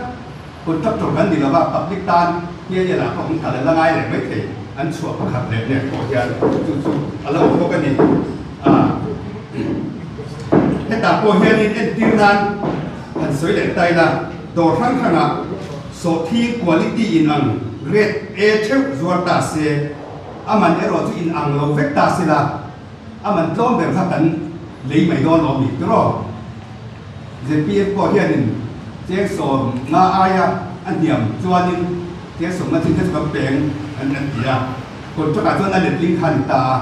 Contractor kan ni lova, public tan PIL ah pawh an kal a la ngai leh mai thei, an chhuah pakhat leh nek pawh hian chu chu a lo awm bawk a ni. Hetah pawh hianin entir nan han sawi leh ta ila, dawr hrang hrangah sawhthing quality in ang grade A theuh zuar ta se, a man erawh chu in ang lo vek ta sela, a man tlawm ber kha kan lei mai dawn lawm ni tiraw? Zpm pawh hianin cheng sawmnga aia a hniam chuanin cheng sawmnga chin te chu kan peng an an ti a, contract ah chuan a letling kha a ni ta a,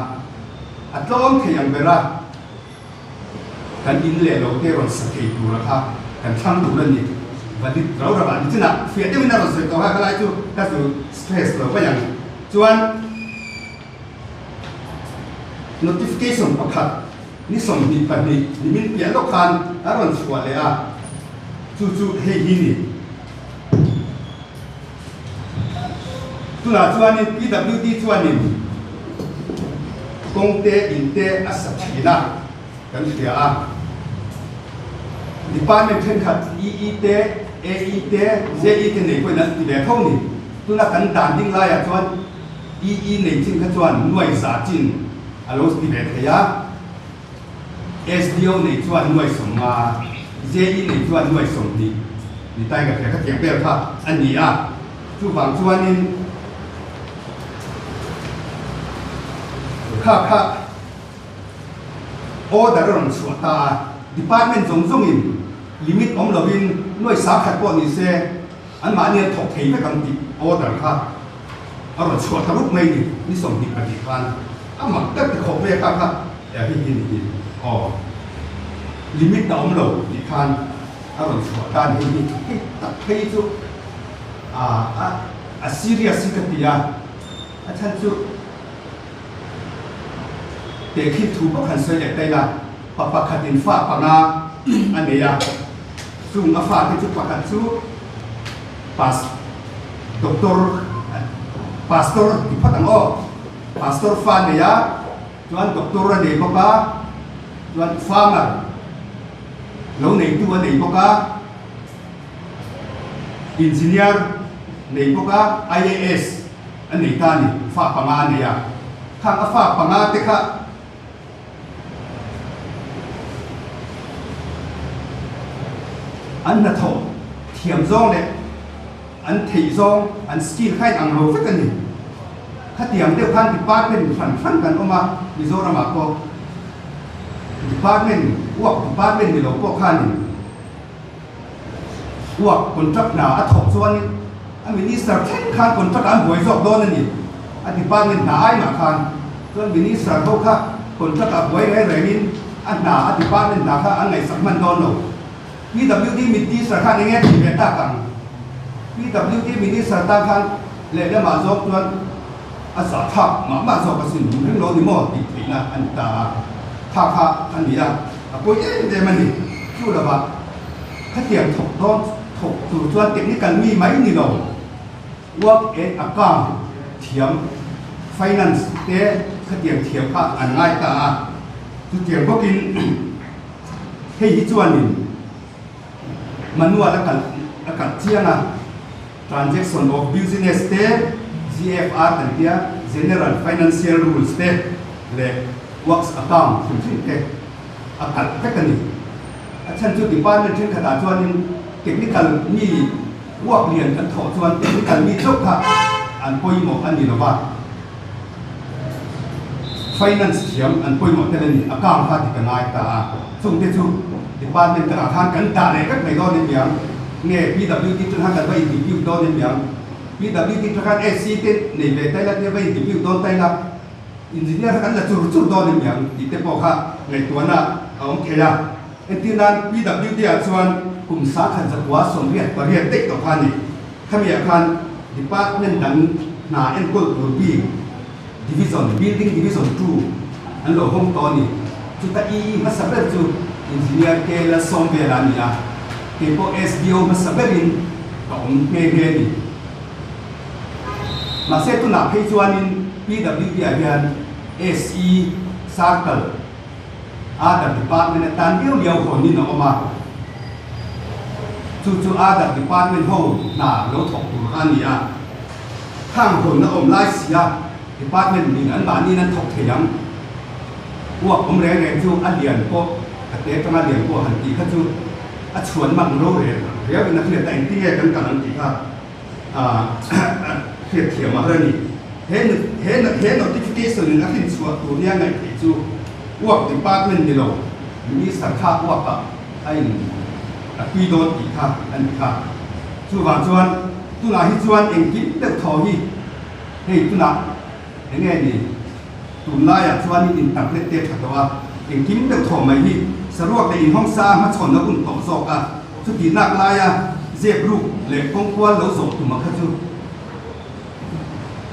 a tlawm thei ang ber a, kan in leh lo te rawn sa thei tura kha kan thlang tur a ni. Valid rau rau ah nichinah fiah deuhin a rawn sawi tawh a, helai chu ka zu stress lo mai ang. Chuan. Notification pakhat ni 22 nimin piah lawk khan a rawn chhuah leh a, chu chu hei hi ni. Tunah chuanin PWD chuanin kawng te, in te a sa thin a, kan hria a. Department thenkhat EE te, AE te, JE te nei pawhin an ti ve tho ni. Tuna kan dan ding laiah chuan EE nei chin kha chuan nuai za chin a lo ti ve thei a, SDO nei chuan nuai 50, JE nei chuan nuai 20 ni tai ka hria kha tiang vel kha a ni a. Chuvang chuanin kha kha order a rawn chhuah ta a, department zawng zawngin limit awm lovin nuai 10,000 pawh ni se, Anmahni an thawk thei vek ang tih order kha a rawn chhuah ta rup mai ni, ni 22 khan a mak tak ti khawp mai a kha kha hei hi ni hi aw limit a awm lo tih khan a rawn chhuah ta ni hei hi hei tak phei chu a a serious hi ka ti a, a chhan chu tehkhin thu bawk han sawi leh ta ila pa pakhatin fa panga a nei a. Chung a fate chu pakhat chu Pas Doctor Pastor ti phawt ang aw. Pastor fa nei a, chuan Doctor a nei bawk a, chuan Farmer lo neitu a nei bawk a, Engineer nei bawk a, IAS a nei ta a ni, fa panga a nei a. Khang a fa panga te kha An hnathawh thiam zawng leh an theih zawng, an skill kha in ang lo vek a ni. Khatiang deuh khan department hran hran kan awm a, Mizoramah pawh department, work department ni lo pawh khanin work contract hna a thawk chuanin a minister thleng khan contract ah an buai zawk dawn a ni. A department hna ai mah khan. Chuan Minister ho kha contract ah buai reng rengin a hna a department hna kha an ngaihsak hman dawn lo. PWD Minister khan enge tih ve tak ang? PWD Minister tan khan lehlamah zawk chuan a zahthlak mah mah zawk asin, min ring lo ni maw tih theihna a ni ta a. Tha kha a ni a, a pawi em em a ni. Chu lovah khatiang thawk dawn thawk tur chuan technical mi mai ni lo. Work and Account thiam, Finance te khatiang thiam kha an ngai ta a, chutiang bawkin hei hi chuanin manual a kalh a kalh chiang a, Transaction of Business te, GFR kan tia, General Financial Rules te leh Works Account hrim hrim te a kalh vek a ni. A chhan chu department thenkhatah chuanin technical mi Uak lian kan thawh chuan technical mi chauh kha an pawimawh a ni lo va. Finance thiam an pawimawh tel a ni, account kha dik a ngai ta a, chungte chu department dangah khan kan dah leh vek mai dawn em niang, nge PWD tan khan kan va in depute dawn em niang, PWD tan khan SC te nei ve ta ila te va in depute dawn ta ila, engineer kha kan la chur chur dawn em niang tih te pawh kha ngaihtuahna a awm thei a. Entir nan PWD ah chuan kum 1988 daih tawh kha a ni. Khamiah khan department dang hna enkawl tur bik Division, Building Division 2 an lo hawng tawh a ni. Chuta EE hmasa ber chu Engineer K Lalsawmvela a ni a, kei pawh SDO hmasa berin ka awm nghe nghe a ni. Mahse tunah phei chuanin PWD ah hian SE Circle Other Department atan liau liau hawnin a awm a, chu chu Other Department ho hna lo thawk tur kha a ni a. Khang hawn a awm lai si a, Department min an mahniin an thawk thei ang. Uak awm reng reng chu a lian pawh a te atanga lian pawh han tih kha chu a chhuan mak ro reng riau in a hriat a, engtin nge kan kal ang tih kha a hriat thiam a har a ni. He he he notification in a hrin chhuah tur nia ngaih theih chu uak department ni lo Minister kha uak ah a in a tui dawn tih kha a ni kha. Chuvang chuan tunah hi chuan engkim deuh thaw hi hei tunah eng nge ni tunlaiah chuanin internet te tha tawh a, engkim deuh thaw mai hi saruak leh inhawngsa hmachhawn a hun tawh zawk a, chuti nak laia zep ruk leh kawngkual lo zawh tum a kha chu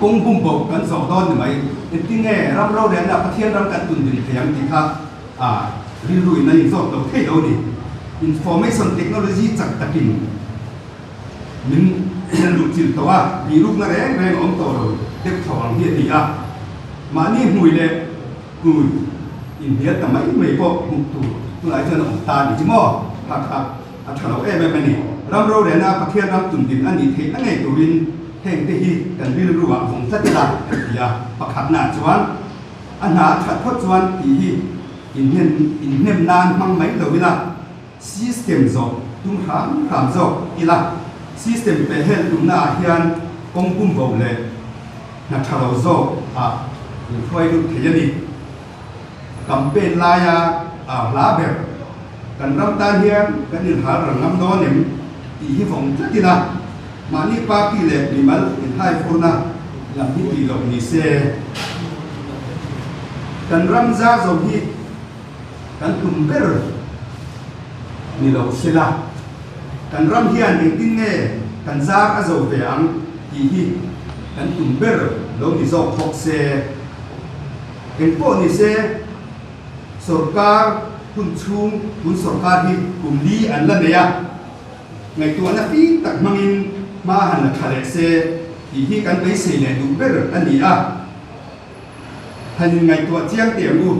kawng bum bo kan zawh dawn ni mai. Engtin nge ram rorelna Pathian ram kan tun din thei ang tih kha a rilru in an inzawt lo thei lo a ni. Information technology chak takin min luhchilh tawh a, bihrukna reng reng a awm tawh lo deuh tho ang hi a ni a. Mahni hmui leh hmui inhnial ta mai mai pawh hmuh tur tunah chuan a awm ta a ni chu maw? Kha kha a tha lo em em a ni. Ram rorelna Pathian ram tundin a nih theihna ngei turin hengte hi kan rilru ah vawng tlat ila kan ti a. Pakhatnaah chuan a hna a that phawt chuan tih hi inhnem inhnem nan hmang mai lo ila, System zawh tum hram hram zawk ila, system pehhel tumna ah hian kawng pum bo leh hna tha lo zawk ah min hruai lut thei a ni. Campaign laia au hla ber, kan ram tan hian kan inhal rang ngam dawn em tih hi vawng tlat ila, mahni party leh mimal inhaifurna lam hi tih loh ni se. Kan ram zar zo hi Kan tum ber ni lo sela, kan ram hian engtin nge kan zar a zo ve ang tih hi kan tum ber lo ni zawk thawk se. Engpawh ni se, sorkar hun chhung tun sorkar hi kum li an la nei a, ngaihtuahna fim tak hmangin hma han la tha leh se tih hi kan beisei leh duh ber a ni a. Han inngaihtuah chiang teh ang u,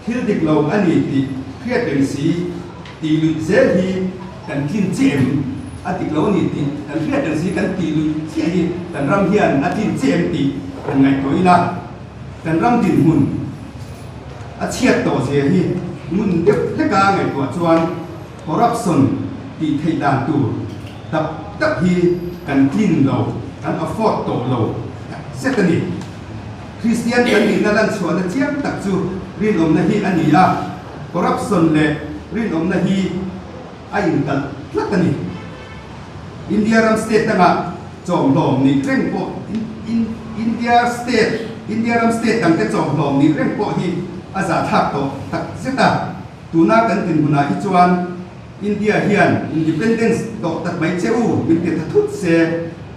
thil dik lo a ni tih hriat reng si tih luih zel hi kan tlin chiah em? A dik lo a ni tih kan hriat reng si kan tih luih chiah hi kan ram hian a tlin chiah em tih han ngaihtuah ila, kan ram dinhmun a chhiat tawh zia hi ngun deuh hleka ngaihtuah chuan corruption tih theih dan tur tak tak hi kan tlin lo, kan afford tawh lo tak zet a ni. Kristian kan nihna lanchhuahna chiang tak chu rinawmna hi a ni a, corruption leh rinawmna hi a inkalh tlat a ni. India ram state dangah chawmhlawm nih reng pawh India state India ram state dangte chawmhlawm nih reng pawh hi a zahthlak tawh tak zet a, tuna kan dinhmunah hi chuan India hian independence dawh tak mai che u min ti tha thut se,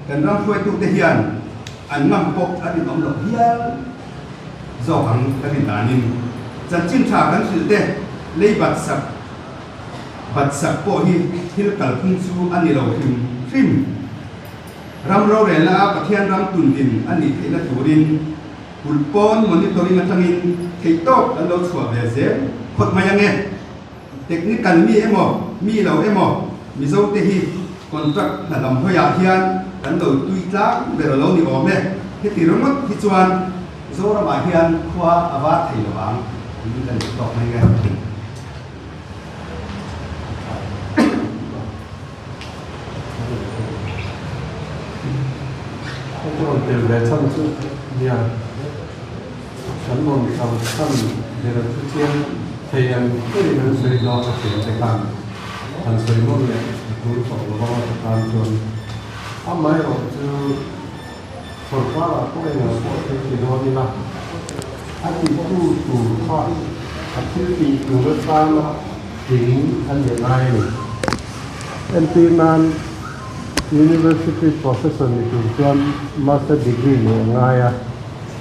kan ram hruaitute hian An ngam pawh a rinawm loh hial zawk ang ka rin danin chanchin tha kan hrilh te lei bat sak bat sak pawh hi thil kalphung chu a ni lo hrim hrim. Ram rorelna a Pathian ram tundin a nih theihna turin kulh pawn monitoring atangin theihtawp an lo chhuah ve zel phawt mai ange. Technical mi emaw, mi lo emaw Mizote hi contract hna lam hawiah hian kan lo tui tlang ber a lo ni awm e. Heti ringawt hi chuan Zoramah hian khua a var thei lo ang tiin kan duh tawk mai nge. Hei chu rawn tel ve chhan chu nia. Kan rawn kalsan ber chu chiang thei ang berin an sawi dawn a thiam te khan han sawi nawn leh a tul tawh lo vang a ka tan chuan amaherawh chu sawrkarah pawh engah pawh thil ti dawn ila a titu tur kha a thil tih tur atana tling a ni ngai a ni. Entir nan University Professor ni tur chuan Master Degree neih a ngai a.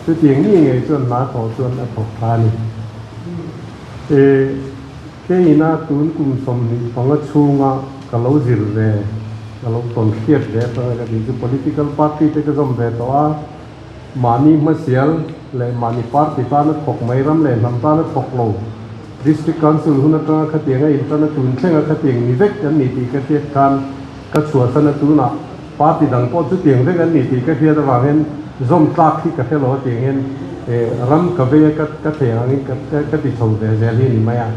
Chutiang mi ngei chuan hna thawh chuan a thawk tha a ni. E, keina tun kum 25 chhunga ka lo zir ve, ka lo tawn hriat ve atanga ka tih chu political party te ka zawm ve tawh a, mahni hmasial leh mahni party tana thawk mai ram leh hnam tana thawk lo District Council hun atanga khatianga intana tun thlenga khatiang ni vek an ni tih ka hriat khan ka chhuahsan a tunah Party dang pawh chutiang vek an ni tih ka hriat avangin zawm tlak hi ka hre lo a tiang hian ram ka vei a ka ka thei angin ka ka ti chho ve zel hi a ni mai a.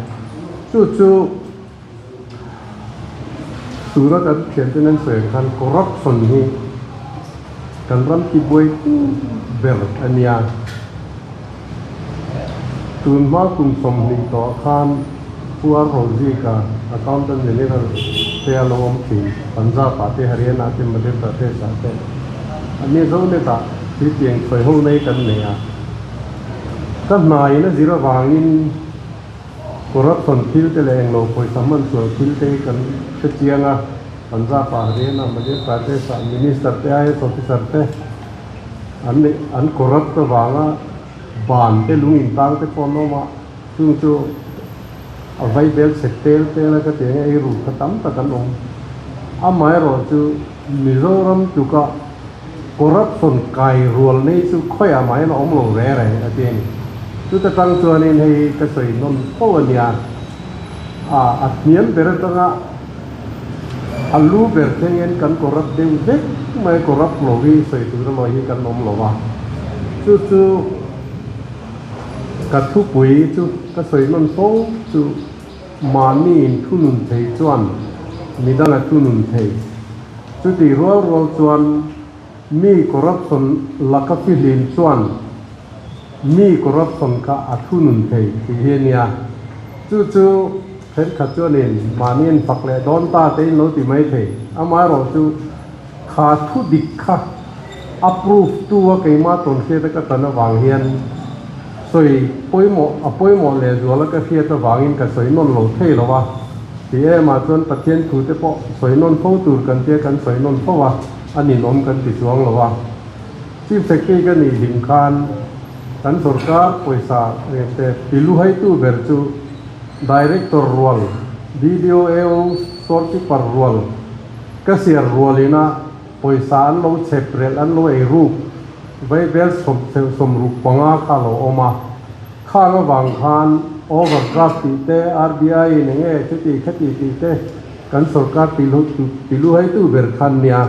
Chu chu tuna kan thianten an sawi ang khan corruption hi kan ram tibuai ber a nia. Tun hma kum 20 tawhah khan Pu Ar Rozika, Accountant General te a lo awm thin. Punjab ah te, Haryana te, Madhya Pradesh ah te a ni zo netah thiltiang sawi ho nei kan nei a. Ka hnaiin a zir avangin corruption thil te leh englo pawisa hman sual thil te hi kan hre chiang a. Punjab ah, Haryana, Madhya Pradesh ah Minister te, IAS Officer te, An neih an corrupt avanga ban te lung in tang te pawh an awm a, chung chu a vai bel chhe tel tel a ka ti ang e, ei ruk kha tam tak an awm. Amaherawh chu Mizoram tluka corruption kai rual nei chu khawiah mah hian a awm lo reng reng a ti a ni. Chuta tang chuanin hei hi ka sawi nawn fo a nia, a hniam ber atanga A lu ber thlengin kan corrupt deuh vek mai, corrupt lo hi sawi tur emaw hi kan awm lo a, chu chu ka thupui chu ka sawi nawn fo chu mahni in thunun thei chuan midanga thunun thei, chutih rual rual chuan mi corruption laka fihlim chuan mi corruption kha a thunun thei tih hi a nia, chu chu. Thenkhat chuanin mahni an fak leh dawn ta tein lo ti mai thei. Amaherawhchu kha thu dik kha a proof tu a keimah tawn hriat a ka tan avang hian sawi pawimawh a pawimawh leh zual a ka hriat avangin ka sawi nawn lo thei lo a. Ti em ah chuan Pathian thu te pawh sawi nawn fo tur kan tia kan sawi nawn fo a, a ninawm kan ti chuang lo a. Chief Secretary ka nih hlim khan kan sorkar pawisa te piluhaitu ber chu Director rual, BDO AO Storekeeper rual, Cashier rualina pawisa an lo chhep relh an lo ei ruk vaibel 65 kha a lo awm a. Khang avang khan overdraft tih te, RBI in enge chuti khati tih te kan sorkar tiluhaitu ber khan nia.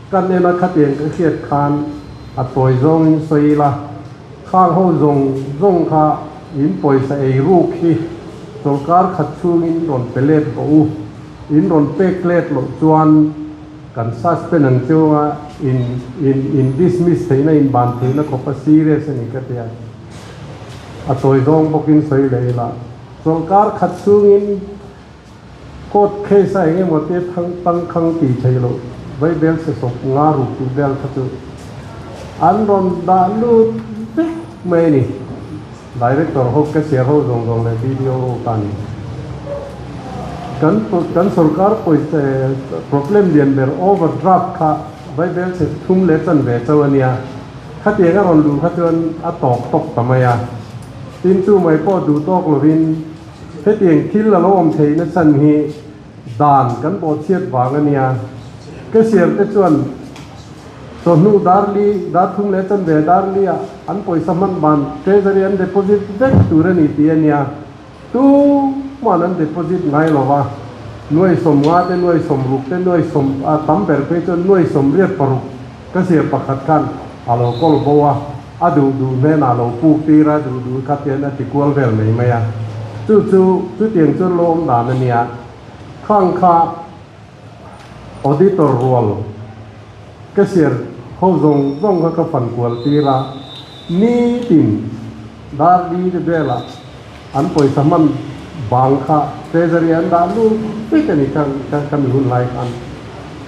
Kan en a khatiang ka hriat khan a tawi zawngin sawi ila, khang ho zawng zawng kha in pawisa ei ruk hi chawlkar khat chhungin rawn pe let rawh u, in rawn pek let loh chuan kan suspend ang chunga in in in dismiss theihna in ban theihna khawpa serious a ni ka ti a, a tawi zawng bawkin sawi leh ila, chawlkar khat chhungin. Court case a eng emaw te thang tangkhang tih theih loh vaibel chhe sawp nga ruk tih vel kha chu an rawn dah lut vek mai a ni. Director ho cashier ho zawng zawng leh BDO ho kha a ni. Kan kan sorkar pawisa problem lian ber overdraft kha vaibel chhe thum leh chanve chauh a nia. Khatiang a rawn luh kha chuan a tawk tawk ta mai a. Tin chu mai pawh duh tawk lovin Hetiang thil a lo awm theihna chhan hi dan kan bawhchhiat vang a nia. Cashier te chuan chawhnu dar li, dar thum leh chanve dar li ah an pawisa hman ban treasury an deposit vek tur a ni tih a nia. Tuman an deposit ngai lo va, nuai 50 te, nuai 60 te, nuai sawm a tam ber phei chuan nuai 86 cashier pakhat khan a lo kawl bo a. A duh duh hnenah lo puk tir a, duh duh kha tian a ti kual vel mai mai a. Chu chu chutiang chu lawm dan a nia. Khang kha auditor rual cashier ho zawng zawng kha ka fan kual tir a, nitin. Dar li te velah an pawisa hman bang kha Treasury an dah lut vek a ni kha kha mi hun lai khan.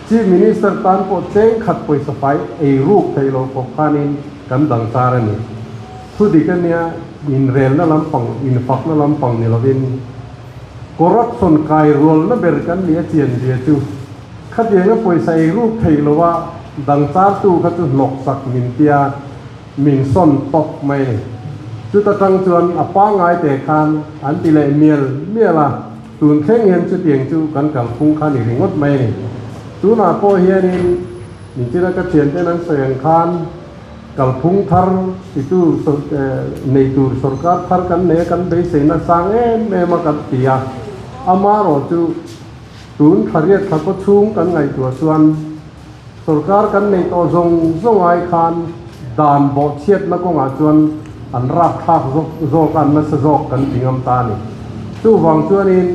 Chief Minister tan pawh cheng khat pawisa fai ei ruk theih loh khawp khanin kan dang char a ni. Thu dik a nia, inrelna lampang, infakna lampang ni lovin corruption kai rualna ber kan nih a chian zia chu khatianga pawisa ei ruk theih loha dang chartu kha chu hnawksak min tia. Min sawn tawp mai a ni. Chuta tang chuan a pangngai te khan an ti leh mial mial a, tun thleng hian chutiang chu kan kalphung kha ni ringawt mai a ni. Tunah pawh hianin Nichina ka thianten an sawi ang khan kalphung thar titu nei tur sorkar thar kan nei a, kan beiseina sang em em a kan ti a, amaherawh chu tun thla riat thla kaw chhung kan ngaihtuah chuan Sorkar kan neih tawh zawng zawng ai khan dan bawhchhiatna kawngah chuan an rapthlak zawk zawk a, an nasa zawk kan ti ngam ta a ni. Chuvang chuanin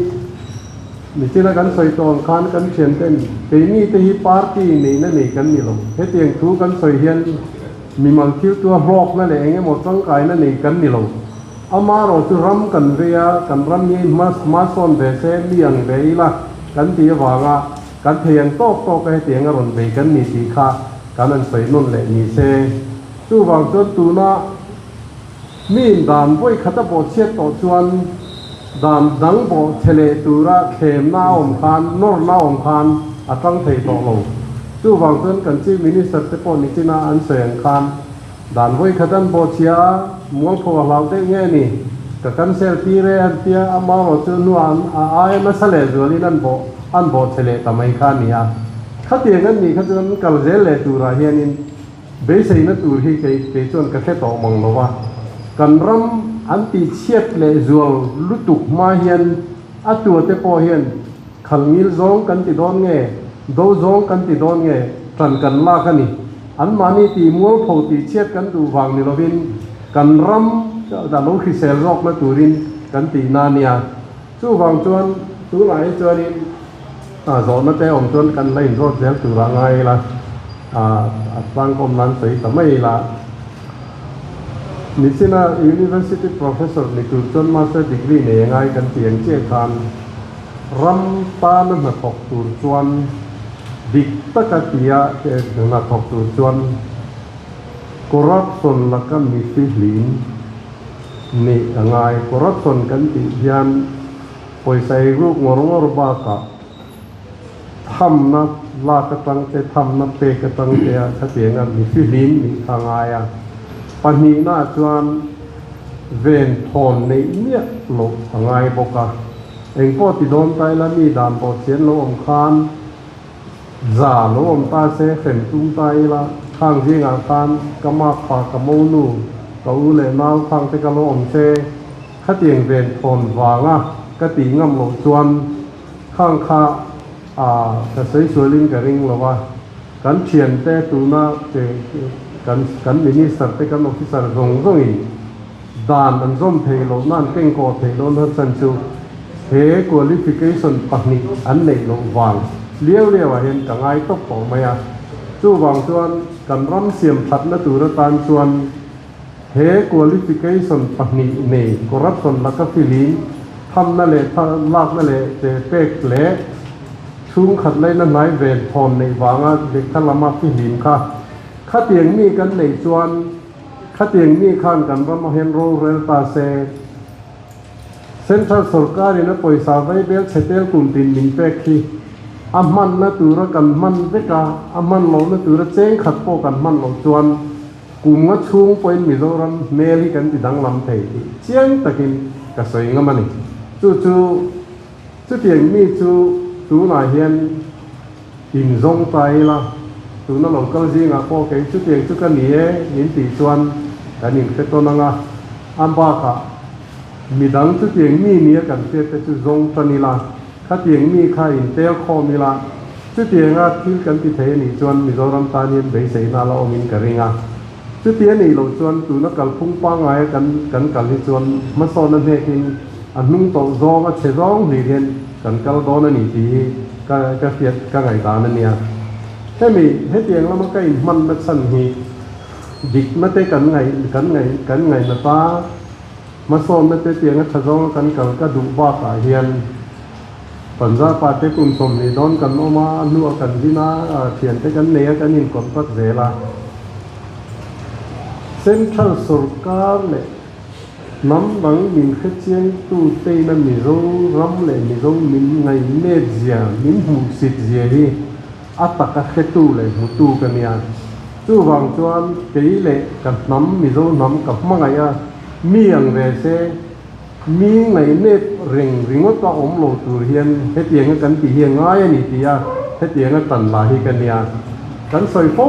nichina kan sawi tawh ang khan kan thianten keini te hi party neihna nei kan ni lo. Hetiang thu kan sawi hian mimal thil tua hlawkna leh eng emaw tangkaina nei kan ni lo. Amaherawh chu ram kan vei a, kan ram hi hma sawn ve se, mi ang ve ila kan tih avanga Kan thei ang tawk tawk a hetiang a rawn bei kan ni tih kha kan han sawi nawn leh ni se. Chuvang chuan tuna mi dan vawi khat a bawhchhiat tawh chuan dan dang bawh chhe leh tura thlemna a awm khan, nawrna a awm khan a tang thei tawh lo. Chuvang chuan kan Chief Minister te pawh nichina an sawi ang khan dan vawi khat an bawhchhia a, mualpho a hlau deuh nge ni, ka cancel tir e an tia, amaherawhchu hnuah a aia nasa leh zualin an bawh. An bawhchhe leh ta mai kha a ni a. Khatiang an nih kha chuan an kal zel leh turah hianin beiseina tur hi kei kei chuan ka hre tawh mang lo va. Kan ram an tihchhiat leh zual lutuk hma hian a tuate pawh hian khal ngil zawng kan ti dawn nge, do zawng kan ti dawn nge tan kan lak a ni. Anmahni tih mualpho tihchhiat kan duh vang ni lovin kan ram a lo hrisel zawkna turin kan tihna a nia. Chuvang chuan tunah hi chuanin zawhna te awm chuan kan la inzawt zel tur a ngai ila, a tlangkawm nan sawi ta mai ila. Nichina University Professor ni tur chuan Master Degree nei a ngai kan tih ang chiah khan ram tana hnathawk tur chuan dik taka tia hnathawk tur chuan corruption laka mifihlim Nih a ngai. Corruption kan tih hian pawisa ei ruk ngawr ngawr bakah thamna lak atang te, thamna pek atang te a khatiang a mi fihlim nih kha a ngai a. Pahnihna chuan ven thawn neih miah loh a ngai bawk a. Engpawh ti dawn ta ila mi dan pawh chian lo awm khan Za lo awm ta se hrem tum ta ila, khang zingah khan ka mak pa ka monu, ka u leh nau khang te ka lo awm se, khatiang ven thawn vanga ka tih ngam loh chuan khang kha a ka sawi sualin ka ring lo a, kan thiante tuna kan kan minister te kan officer zawng zawngin Dan an zawm thei loh na an kengkawh theih loh na chan chu he qualification pahnih an neih loh vang liau liau ah hian ka ngai tawp tawh mai a. Chuvang chuan kan ram siam thatna tur atan chuan he qualification pahnih nei corruption laka filim thamna leh lakna leh che pek leh chhungkhat laina hnai ven thawn neih vanga lehkha lama fihlim kha khatiang mi kan neih chuan Khatiang mi khan kan ram a hian rorel ta se, Central sorkar in a pawisa vaibel chhe tel kum tin min pek hi a hmanna tura kan hman vek a, a hman lohna tura cheng khat pawh kan hman loh chuan kum nga chhung pawhin Mizoram hmel hi kan ti danglam thei tih chiang takin ka sawi ngam a ni. Chu chu chutiang mi chu tunah hian Inzawng ta ila, tuna lo kal zingah pawh kei chutiang chu ka ni e min tih chuan kan inhre tawn ang a, a bakah midang chutiang mi nia kan hriat te chu zawng tan ila, khatiang mi kha intel khawm ila, chutianga thil kan ti thei a nih chuan Mizoram tan hian beiseina la awmin ka ring a. Chuti a nih loh chuan tuna kalphung pangngaia kan kan kal hi chuan hmasawn a hnekin a hnung tawlh zawng a chhe zawng hlir hian kan kal dawn a ni tih hi ka ka hriat ka ngaihdan a nia. Hemi hetiang lama ka inhmanna chhan hi dikna te kan ngaih kan ngaih kan ngaihna ta. Hmasawnna te tianga tha zawnga kan kal ka duh bakah hian Punjab ah te kum 20 dawn kan awm a, a hnuah kan zin a, thiante kan nei a, kan in contact zel a. Central sorkar leh hnam dang min hrechiang tu teina Mizo ram leh Mizo min ngaihnet zia, min hmuhsit zia hi a taka hretu leh hmutu ka nia. Chuvang chuan kei leh ka hnam Mizo hnam ka hmangaih a, mi ang ve se, mi ngaihnep reng ringawt a awm lo tur hian hetianga kan tih hi a ngai a ni tih a hetianga tan la hi ka nia. Kan sawi fo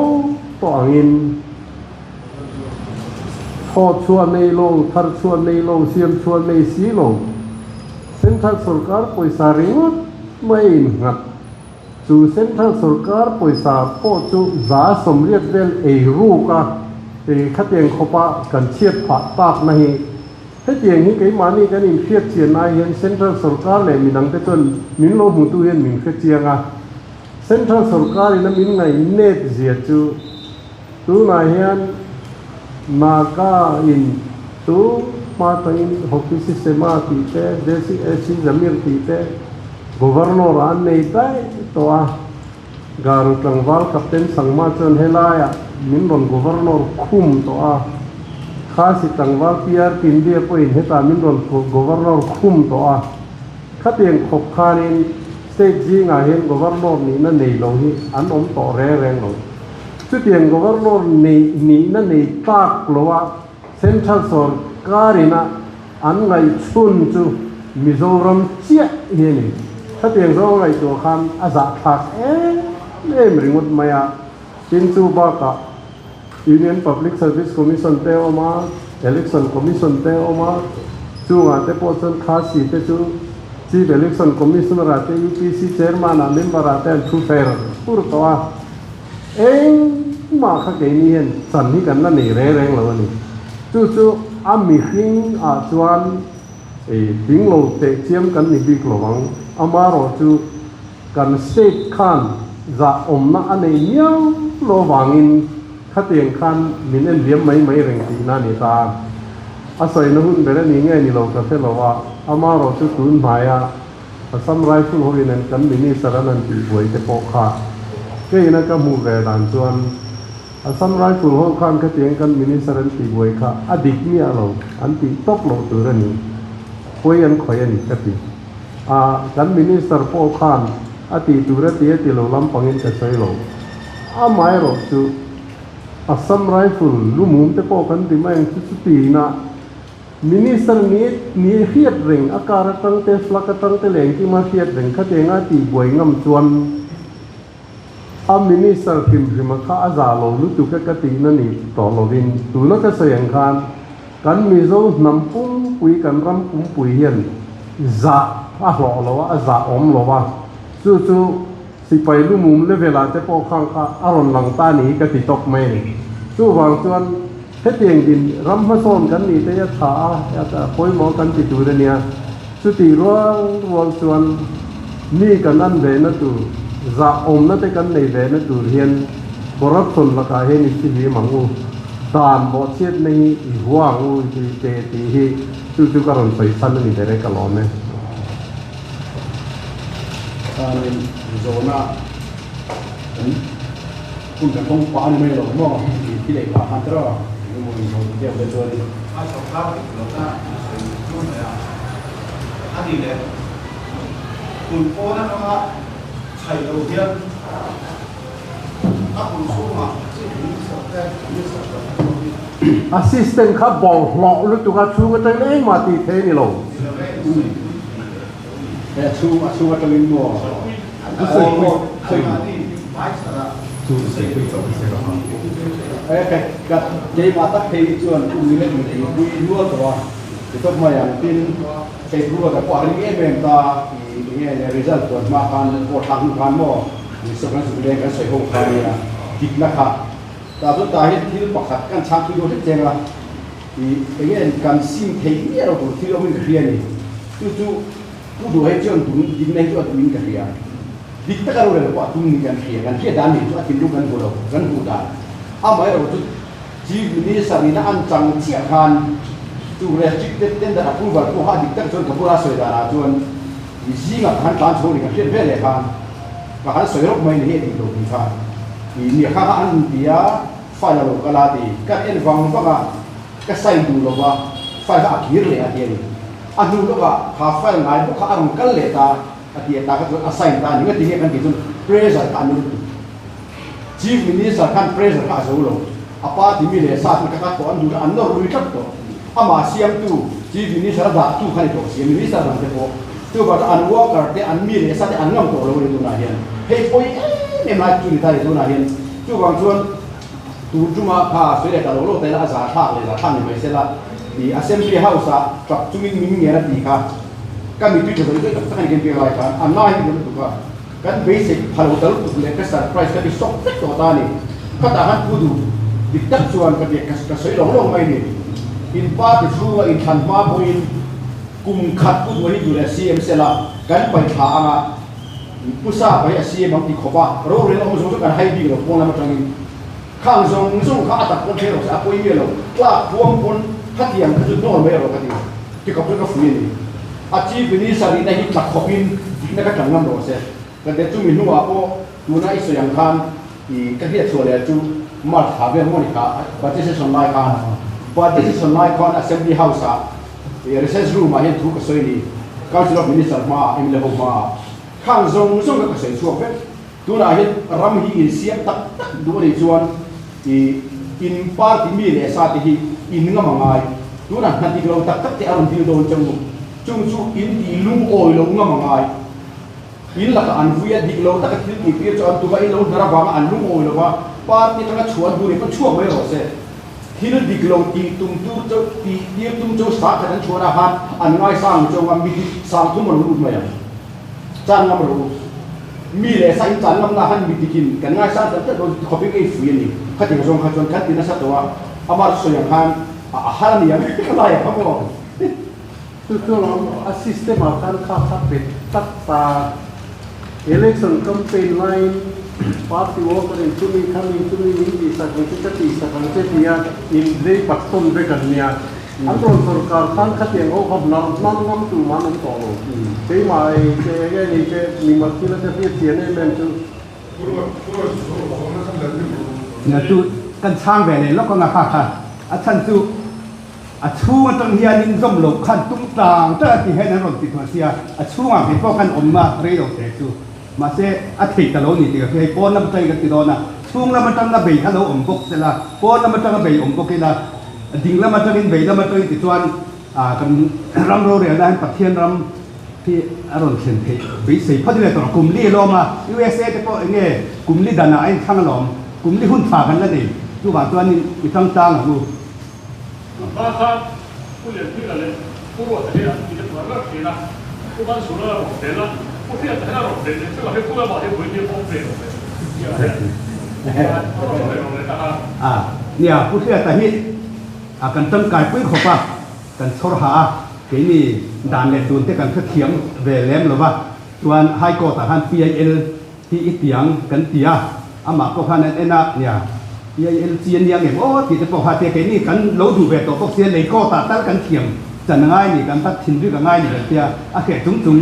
tawh angin thaw chhuah nei lo, thar chhuah nei lo, siam chhuah nei si lo, Central sorkar pawisa ringawt mai a innghat. Chu Central sorkar pawisa pawh chu 80% vel ei ruk a, ei khatiang khawpa kan chhiat phah takna hi. Hetiang hi keimahni kan inhriat chian ai hian Central sorkar leh midangte chuan min lo hmutu hian min hre chiang a. Central sorkarin a min ngaih nep zia chu tunah hian Naga in chu hma tangin Hockey Sisema tih te, JCAC Zamir tih te Governor ah an nei daih tawh a. Garo tlangval Captain Sangma chuan helaiah min rawn Governor khum tawh a. Khasi tlangval PR Pyndia pawhin hetah min rawn Governor khum tawh a. Khatiang khawp khanin State zingah hian Governor nihna nei lo hi an awm tawh reng reng lo. Chutiang Governor nei nihna nei tlak loa Central sorkarina an ngaihchhun chu Mizoram chiah hi a ni. Khatiang zawng ngaihtuah khan a zahthlak em em ringawt mai a. Tin chu bakah Union Public Service Commission te a awm a, Election Commission te a awm a, chungah te pawh chuan Khasi te chu Chief Election Commissioner ah te UPC Chairman ah member ah te an thu fer fur tawh a. Engmah kha keini hian chan hi kan la nei reng reng lo a ni. Chu chu a mihring ah chuan tling lo teh chiam kan ni bik lo ang. Amaherawhchu kan state khan zah awmna a nei miau lo vangin khatiang khan min en liam mai mai reng tihna a ni ta. A sawina hun ber a ni nge ni lo ka hre lo a, amaherawhchu tun hnaia Assam Rifle hoin an kan Minister an han tih buai te pawh kha keina ka hmuh ve dan chuan Assam Rifle ho khan khatiang kan Minister an tih buai kha a dik miah lo, an tih tawp loh tur a ni, pawi an khawih a ni ka ti. A, kan Minister pawh khan a tih tur a ti a ti lo lampangin ka sawi lo. Amaherawhchu Assam Rifle lumum te pawh kan ti mai ang chu chutiina Minister ni ni hriat reng, a kar atang te, flag atang te leh engkim a hriat reng kha te enga tih buai ngam chuan a Minister hrim hrim a kha a zah lo lutuk e ka tihna ni tawh lovin tuna ka sawi ang khan kan Mizo hnam pumpui kan ram pumpui hian zah a hlawh lo a, a zah awm lo a, chu chu sipai lumum level ah te pawh khang kha a rawn lang ta ni hi ka ti tawp mai a ni. Chuvang chuan. Hetiang din ram hmasawn kan nih te hi a tha a, a pawimawh kan ti tur a nia. Chutih rual rual chuan mi kan an ve na tur, zah awmna te kan nei ve na tur hian corruption lakah hian i thihlim ang u, dan bawhchhiatna hi i hua ang u i te tih hi chu chu ka rawn sawi chhan a ni ber e ka lawm e. Chuanin zawhna kan. Hun kan hawng pah a ni mai lo maw? Tih thi leh pah khan tiraw eng emaw in zawh deuh te chuan in. A sawrkar dik lohna a sawi ṭul mai a, a ni leh hun pawn atanga chhaih loh hian a hun chhungah Chief Minister te Minister dang te pawh hi. Assistant kha bawlhhlawh lutuk a chhung atangin engmah tih theih a ni lo. He chhung a chhung atangin maw? Keimah tak phei hi chuan kum ni leh min ei pui nual tawh a, ti tawp mai ang. Tin, kei Ruata pawh a ring em em ta i enge le result puan hma khan pawh thlak hnu khan maw Mister kan zuk leng kan sawi ho kha nia dikna kha. Tah chuan tah hian thil pakhat kan chhang thui dawn hlek cheng a, i enge kan sim theih miah lo tur thil awmin ka hria a ni. Chu chu Pu Duh hei chuan tun dikna hi chu a tuin ka hria. Dik taka rorel pawh a tum ni kan hria, kan hriat dan nih chu a thinlung kan hmu lo, kan hmuh dan. Amaherawhchu Chief Minister nihna an chang chiah khan. Chu restricted tender approval pawh kha a dik tak chuan ka bula sawi danah chuan i zingah ka han tlan chho ni ka hriat vel leh khan ka han sawi rawk mai ni hi a dik lo tih kha i nia kha kha an rawn ti a, file a lo kal a ti. Ka en vang vang a, ka sign duh lo va, file kha a kir leh a ti a ni. A hnu lawkah kha file ngai bawk kha a rawn kal leh ta a ti a, tah kha chuan a sign ta a ni. Ngati nge kan tih chuan pressure kha a nul tuk. Chief Minister khan pressure kha a zo lo. A party mi leh sa te kha kha thawh an duh na an nawr lui tlat tawh. Amah siamtu Chief Minister a dahtu kha ni tawh si a, Minister dang te pawh. Chuvang chuan an worker te, an mi leh sa te an ngam tawh lo a ni tunah hian. Hei pawi em em lai chu ni ta a ni tunah hian. Chuvang chuan tun tuma kha sawi leh ta lo lo ta ila a za thlak leh za thlak ni mai sela i Assembly House ah tap chungin min ngen a tih kha ka mitui tha zawih zawih tak tak a ni kan biak lai khan a nai hi lutuk a. Kan beisei pha lo ta lutuk leh ka surprise ka ti sawk vek tawh ta a ni. Khatah khan pu duh dik tak chuan ka biak ka sawi lawng lawng mai ni. In party chhunga inthlan hma pawhin kum khat pu duh hi duh leh CM sela kan paih thla anga pu sa paih a CM ang ti khawp a, rorel awm zawng chu kan hai bik lo pawn lam atangin. Khang zawng zawng kha a tak pawn thleng rawh se a pawi miah lo, tlak huam pawn khatiang kha chu hnawl mai rawh ka ti. Ti khawp chu ka fui a ni. A Chief Minister nihna hi tla khawpin dikna ka tang ngam rawh se. Ka de chumi hnuah pawh tuna i sawi ang khan i ka hriatchhuah leh chu March thla vel maw ni kha Budget session lai khan Budget session lai khan Assembly House ah i recess room ah hian thu ka sawi a ni. Council of Minister hmaah mla ho hmaah khang zawng zawng kha ka sawi chhuak vek. Tunah hian ram hi insiam tak tak duh a nih chuan i in party mi leh sa te hi in ngam a ngai. Tunah hna dik lo tak tak te a rawn dil dawn che u. Chung chu in tih lungawi lo ngam a ngai. In lakah an vui a, dik lo taka thil tih tir chu an tum a, in lo hnar avanga an lungawi lo va, party atanga chhuah an duh nih pawn chhuak mai rawh se. Thil dik lo tih tum tur chauh tih tir tum chu sa khat an chhuahna khan an ngaisang chauh a, mi dik sang thum a lo lut mai ang. Chan ngam rawh u. Mi leh sa in chan ngamna khan mi dikin kan ngaisang tak tak dawn khawpin ka infui a ni. Khatiang zawng kha chuan kan ti nasa tawh a, amah chu sawi ang khan a har a ni ang ka lai ang kha maw. Chu chu lawm a system ah khan kha kha pet tak ta election campaign laiin party worker in chumi khami chumi min tihsak ang che ka tihsak ang che tia in lei pat tawn vek an nia. An rawn sawrkar khan khatiang ho kha hnar hnar ngam tur man awm tawh lo. Keimah ei che enge ni che mimal thil a te hriat chian em em chu. Nia chu kan chhang ve leh lawk anga kha kha a chhan chu a chhung atang hianin zawm loh khan tum tlang tlang a ti hian an rawn ti tawh sia a chhungah kei pawh khan awm a rei lo teh chu mahse a thei ta lo ni tih ka hria hei pawn lam atangin kan ti dawn a chhung lam atanga bei kha lo awm bawk sela pawn lam atanga bei awm bawk ila Ding lam atangin vei lam atangin tichuan kan ram rorelna hian Pathian ram hi a rawn thlen theih beisei phawt ila tawh kum li a lawm a, USA te pawh enge kum li danah a inthlang alawm, kum li hun tha kan la nei, chuvang chuanin i tang tlang ang u. Tun hma khan Pu Lianhmila leh Pu Ruata hi an tih a tuar thin a, Pu Mansura a rawn bel a, Pu Hriata hian a rawn bel leh chu a hre Pu lamah hi vui tir awm ve lo le tih ah hian a rawn ve lo leh ta a. A, nia, Pu Hriata hi a kan tangkai pui khawp a, kan chhawr ha a, keini dan leh dun te kan hrethiam ve lem lo va, chuan High Court ah khan PIL hi i tiang kan ti a, amah pawh khan an en a, nia, PIL chi a nia ngem aw tih te pawh kha tia keini kan lo duh ve tawh bawk sia, lei court ah tal kan thiam chan a ngai ni, kan bat thin bik a ngai ni kan tia, a hreh chung chung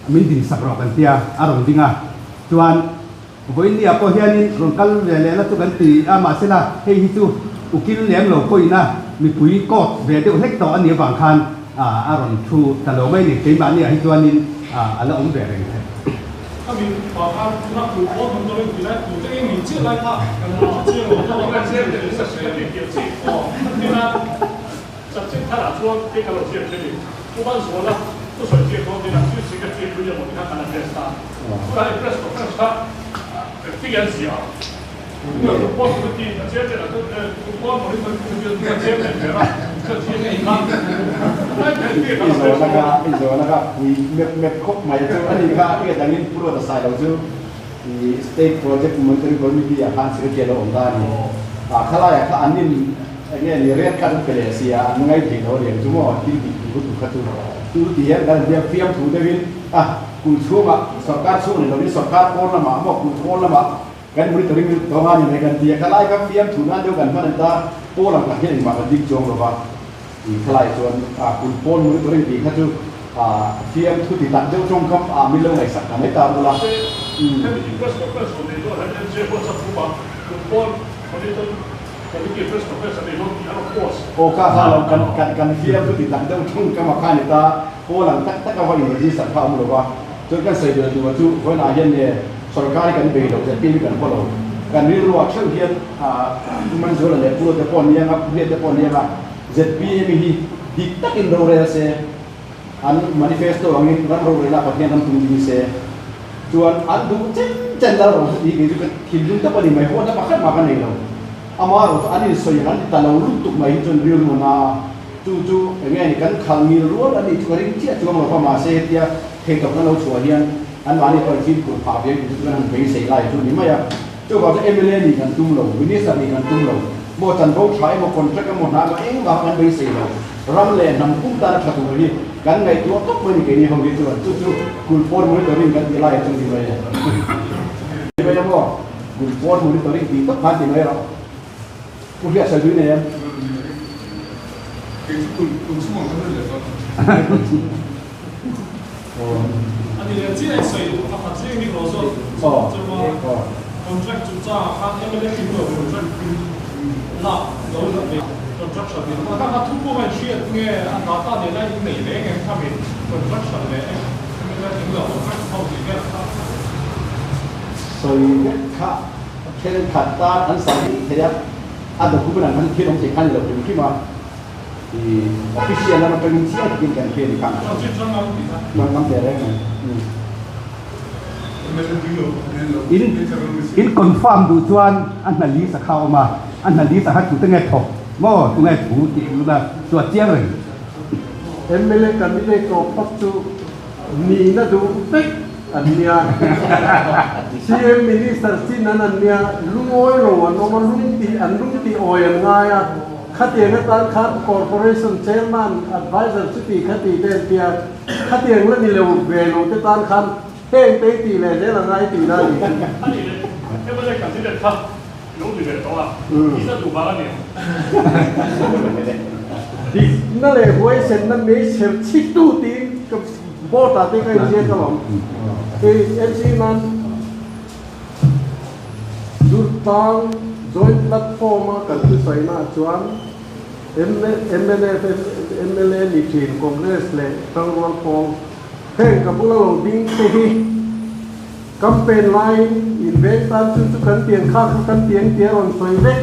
min din sak rawh kan tia, a rawn ding a, chuan Vawiinniah pawh hianin rawn kal ve leh la chu kan ti a, mahsela hei hi chu ukil lem lo pawhin a mipui court ve deuh hlek tawh a nih avang khan a rawn thu ta lo mai ni. Keimahniah hi chuanin a la awm ve reng thei. Ka mi pa khan tunah tu pawn hmun dawrin ti lai tu te eng ni chiah lai kha kan la hre chiang lo tawh a, Chanchin tharah chuan kei ka lo hriat thin i, Pu Manzuala thu sawi chiah dawn nia Chief Secretary pui emaw ti kha kan address ta. Tunah hi press conference kha engtin an ziah ang? Tunah tu pawn committee a chairman ah chuan tu pawn monitoring committee ah chuan chairman ber a chuan chief kha tunlai thei tir kha I zawhna kha i zawhna kha pui mep mep khawp mai chu a ni kha i dangin Pu Ruata Sailo chu i State Project Monitoring Committee ah khan secretary a lo awm ta a ni. Ah khalaiah kha an in Eng nge ni red card an pe leh sia an ngai thei lo riang chu maw thil dik tur lutuk kha chu chu ti hian kan biak fiam thu deuhin a kum chhungah sorkar chhung ni lovin sorkar pawn lamah maw kum pawn lamah kan monitoring tawh nga ni mai kan ti a khalai kha fiam thu nan deuh kan hman an ta pawl ang tak hian engmah kan ding chuang lova. I khalai chuan kut pawn monitoring tih kha chu fiam thu ti tak deuh tawngkam a min lo ngaihsak ta mai ta bula. Hemi press conference rawn nei dawn hian MJ WhatsApp group ah kut pawn monitoring committee press conference a nei dawn tih a rawn post. Aw kha kha lo kan kan kan fiam thu ti tak deuh tawngkam a kha ni ta pawl ang tak tak a va in register kha a awm lo va chuan kan sawi bel tur chu vawiinah hian nge sorkar hi kan bei lo ZPM hi kan haw lo kan rilru ah theuh hian Manzuala leh Pura te pawh nia nga Puhliat te pawh nia nga ZPM hi dik takin rorel se, an manifesto angin ram rorel a Pathian ram tum ding se, chuan an duh chen chen lal rawh se tih kei chu ka thinlung tawp a ni mai, huatna pakhat mah ka nei lo. Ama erawh chu an insawi ang an ti ta lo lutuk mai hi chuan rilru a na a, chu chu eng nge ni kan khalh ngil rual a nih chu ka ring chiah chuang lo va, mahse hetia theihtawpna lo chhuah hian anmahni pawh in fimkhur phah ve ang tih chu kan han beisei lai chu a ni mai a. Chuvang chu mla nih kan tum lo, Minister nih kan tum lo, maw chanvo tha emaw contract emaw hna emaw engmah kan beisei lo, ram leh hnam pum tana tha tur hi kan ngaihtuah tawp mai ni keini ho hi chuan chu chu kulpawn monitoring kan tih lai chu ni mai e. Ni mai a maw? Kulpawn monitoring tih tawp khan ti mai rawh. Pu Hriat sawi tui nei em? Kei chu kul kul chhungah ka lut leh dawn. Ani leh chiah in sawi duh pakhat zing hi rawh zawt chu a contract chu changah khan mla kim lo contract lak lo la ve contraction ni a kha thu pawh a inhriat nge a data nena in nei reng em khami contraction leh mla kim lo contract ho tih vel kha. Sawi vek kha thenkhat tan an sawi thei a, a document ang khan thil awm thei kha a ni lo hrim hrim a. I official lam atangin chiang takin kan hria ni kha. Chuan ngam teh reng mai. In in confirm duh chuan a hna list a kha a awm a, a hna list ah khan tute nge thawk maw tunge thu tih lut a chu a chiang reng. Mla candidate tawp phawt chu nihna duh vek an nia. CM Minister chin an an nia, lungawi ro an awm a, lung tih an lung tih awi an ngai a. Khatiang atan khan Corporation Chairman, Adviser chuti khati te an tia, khatiang la ni lo ve lo te tan khan heng te tih leh zel a ngai tih na a ni chu. A nih leh, mla candidate kha lo ni ve tawh a, tihna duh vang a ni ang. Dikna leh huaisenna meichher chhitu tiin ka board ah te ka inziak alawm. Hei MC nan. Durtlang Joint Platform a kan thusawi naah chuan mnf, mla ni thin Congress leh Tangrual Pawl heng ka bula lo ding te hi campaign laiin inveng tan chu chu kan tiang kha kha kan tiang tia rawn sawi vek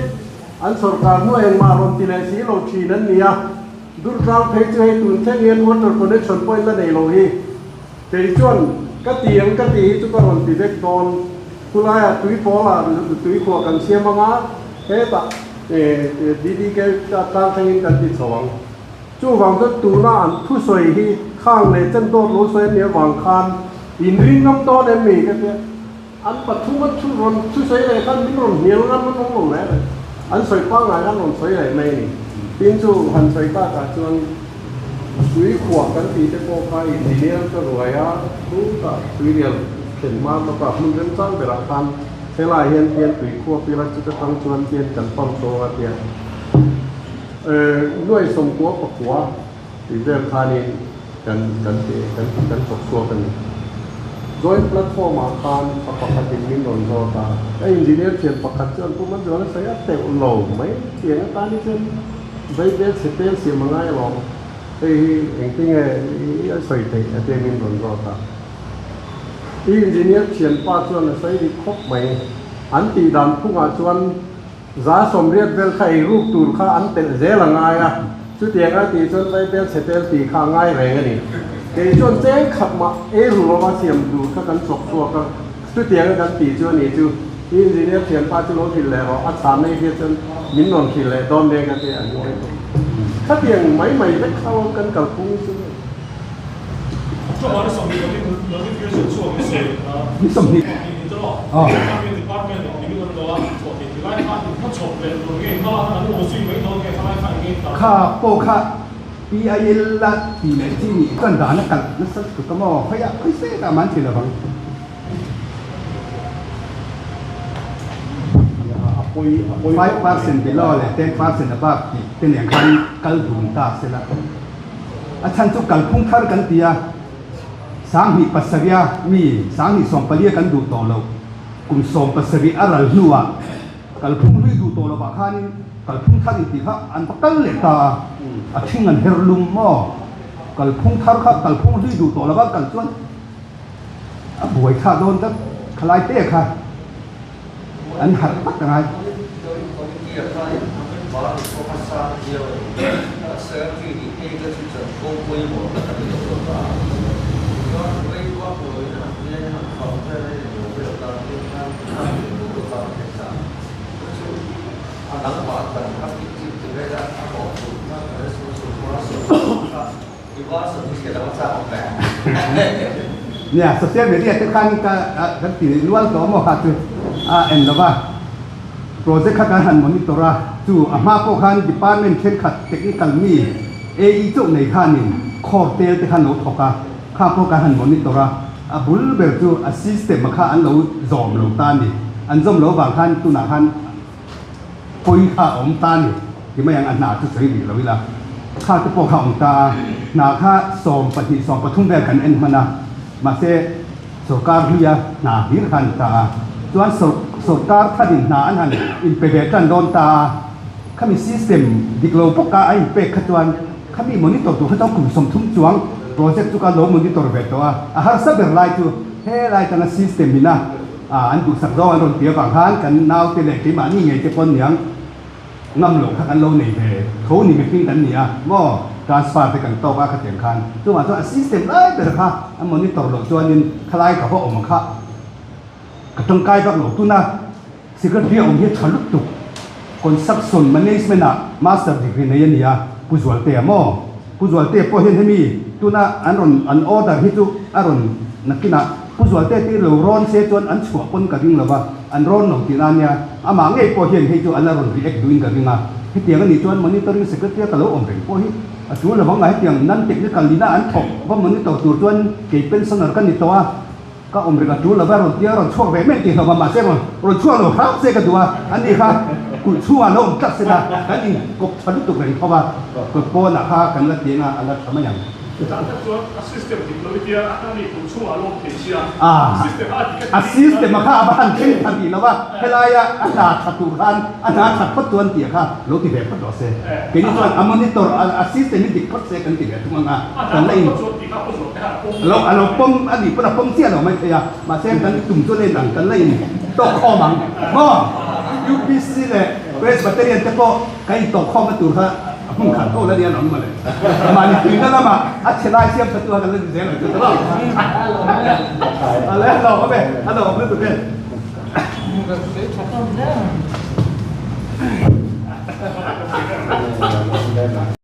an sorkar hnuah engmah rawn ti leh si lo thin an ni a. Durtlang phei chu hei tun thleng hian water connection pawhin la nei lo hi. Kei chuan ka ti ang ka tih hi chu ka rawn ti vek dawn. Khulaiah tui pawlah tui khuah kan siam ang a, hetah DDK tlang thlengin kan ti chho ang. Chuvang chuan tuna an thusawi hi khang leh chen dawt lo sawi a nih avang khan inring ngam dawn em mi ka tia. An pathum a thu rawn thusawi leh khan min rawn hnial ngam an awm lo le an sawi pangngai khan rawn sawi leh mai a ni. Tin chu han sawi takah chuan tui khuah kan tih te pawh kha engineer ka ruai a, chutah tuirial thlen hma lawka hmun remchang berah khan helai hian tian tui khuap ila chuta tang chuan tian kan pump dawn a tia nuai sawmkua pakua Tih vel khanin kan kan ti kan kan chawk chhuak a ni. Joint platform ah khan pa pakhatin min rawn zawt a, ka engineer thian pakhat chuan Pu Manzuala sawi a teuh lo mai tiang atan hi chuan vaibel chhe tel siam a ngai alawm, hei hi engtinge i a sawi theih a tia min rawn zawt a. I engineer thianpa chuan a sawi dik khawp mai, an tih dan phungah chuan Za sawmriat vel kha ei ruk tur kha an telh zel a ngai a, chutiang a tih chuan Vaibel chhe tel tih kha a ngai reng a ni. Kei chuan cheng khat mah ei ru lova siam tur kha kan chawk chhuak a, chutiang a kan tih chu a ni chu. I engineer thianpa chu lo hrilh leh rawh, a chhan nei hian chuan min rawn hrilh leh dawn mek a tia an ngawi tawh. Khatiang mai mai vek kha lawm kan kalphung chu. Kha pawh kha PIL la tih leh chi nih chuan dan a kalh nasa lutuk a maw? Khawiah khawi se dah man thei lovang. A 5% below leh 10% above tih te nen khan kal dun ta se la. A chhan chu kalphung thar kan ti a, 2007 a mi 2014 a kan duh tawh loh kum 17 a ral hnuah kalphung hlui duh tawh lovah khanin kalphung thar intih kha an va kal leh ta a, a thing an her lum maw? Kalphung thar kha kalphung hlui duh tawh lova kal chuan a buai thlak dawn tlat, khalai te kha an harh tak a ngai. Nia, social media te khan ka kan ti nual tawh maw kha chu a en lo va, project kha kan han monitor a, chu a hma pawh khan department thenkhat technical mi AE chauh nei khanin khawr tel te khan lo thawk a, kha pawh kan han monitor a, a bul ber chu a system a kha an lo zawm lo ta a ni, an zawm lo vang khan tunah khan Pawi kha a awm ta a ni ti mai ang, a hna chu sawi rih lo ila, kha te pawh kha a awm ta a, hna kha 12, 13 vel kan en hman a, mahse sorkar hluia hna hlir kha a ni ta a, chuan sorkar tharin hna an han inpe ve tan dawn ta a, khami system dik lo bawka a inpek kha chuan khami monitor tur kha chuan kum 30 chuang project chu ka lo monitor ve tawh a, a harsa ber lai chu helai tanga system ina A, an duhsak zawng an rawn ti avang khan kan naute leh keimahni ngei te pawn niang ngam loh kha kan lo nei ve tho ni mihring kan ni a maw, transfer te kan tawk a khatiang khan chungah chuan a system lai ber kha a monitor loh chuanin khalai ka va awm ang kha ka tangkai vak lo tuna secretary a awm hi a tha lutuk construction management ah master degree nei a ni a Pu Zualtea maw Pu Zualtea pawh hian hemi tuna an rawn an order hi chu a rawn nakinah Pu Zualtea te lo rawn se chuan an chhuah pawn ka ring lo va, an rawn lo tih na nia. Amah ngei pawh hian hei chu a la rawn react duhin ka ring a. Hetiang a nih chuan monitoring secretary a ka lo awm reng pawh hi a tul lo vang a, hetiang non technical nina an thawk va monitor tur chuan kei pensioner ka ni tawh a, ka awm reng a tul lo va, rawn tia rawn chhuak ve mai tih hlauh a, mahse rawn rawn chhuak lo hram se ka duh a, ani kha kulh chhungah lo awm tlat se la kan inkawp tha lutuk reng tho va, kawt pawnah kha kan la tiang a, a la tha mai ang. Chutah tak chuan a system dik lo i tia a ni kum chhungah lawm thei sia. System a dik a A system a kha a va han thleng tha rih lo a, helaia a hna tha tur khan a hna that phawt chuan tih kha lo ti ve phawt rawh se. Keini chuan a monitor a system hi dik phawt se kan ti ve thung ang a, kan la in lo a lo pawm a nih pawn a pawm chiah lo mai thei a, mahse kan tum chu len ang kan la in tawk khawm ang maw? UPC leh Presbyterian te pawh kan in tawk khawmna tur kha A hmun khat ho la nia lo mawle. Mahni tuina lama a chhe lai siam tha tu a kan la ni zel ang chu tawh. A le lo awm e, a lo awm lutuk e.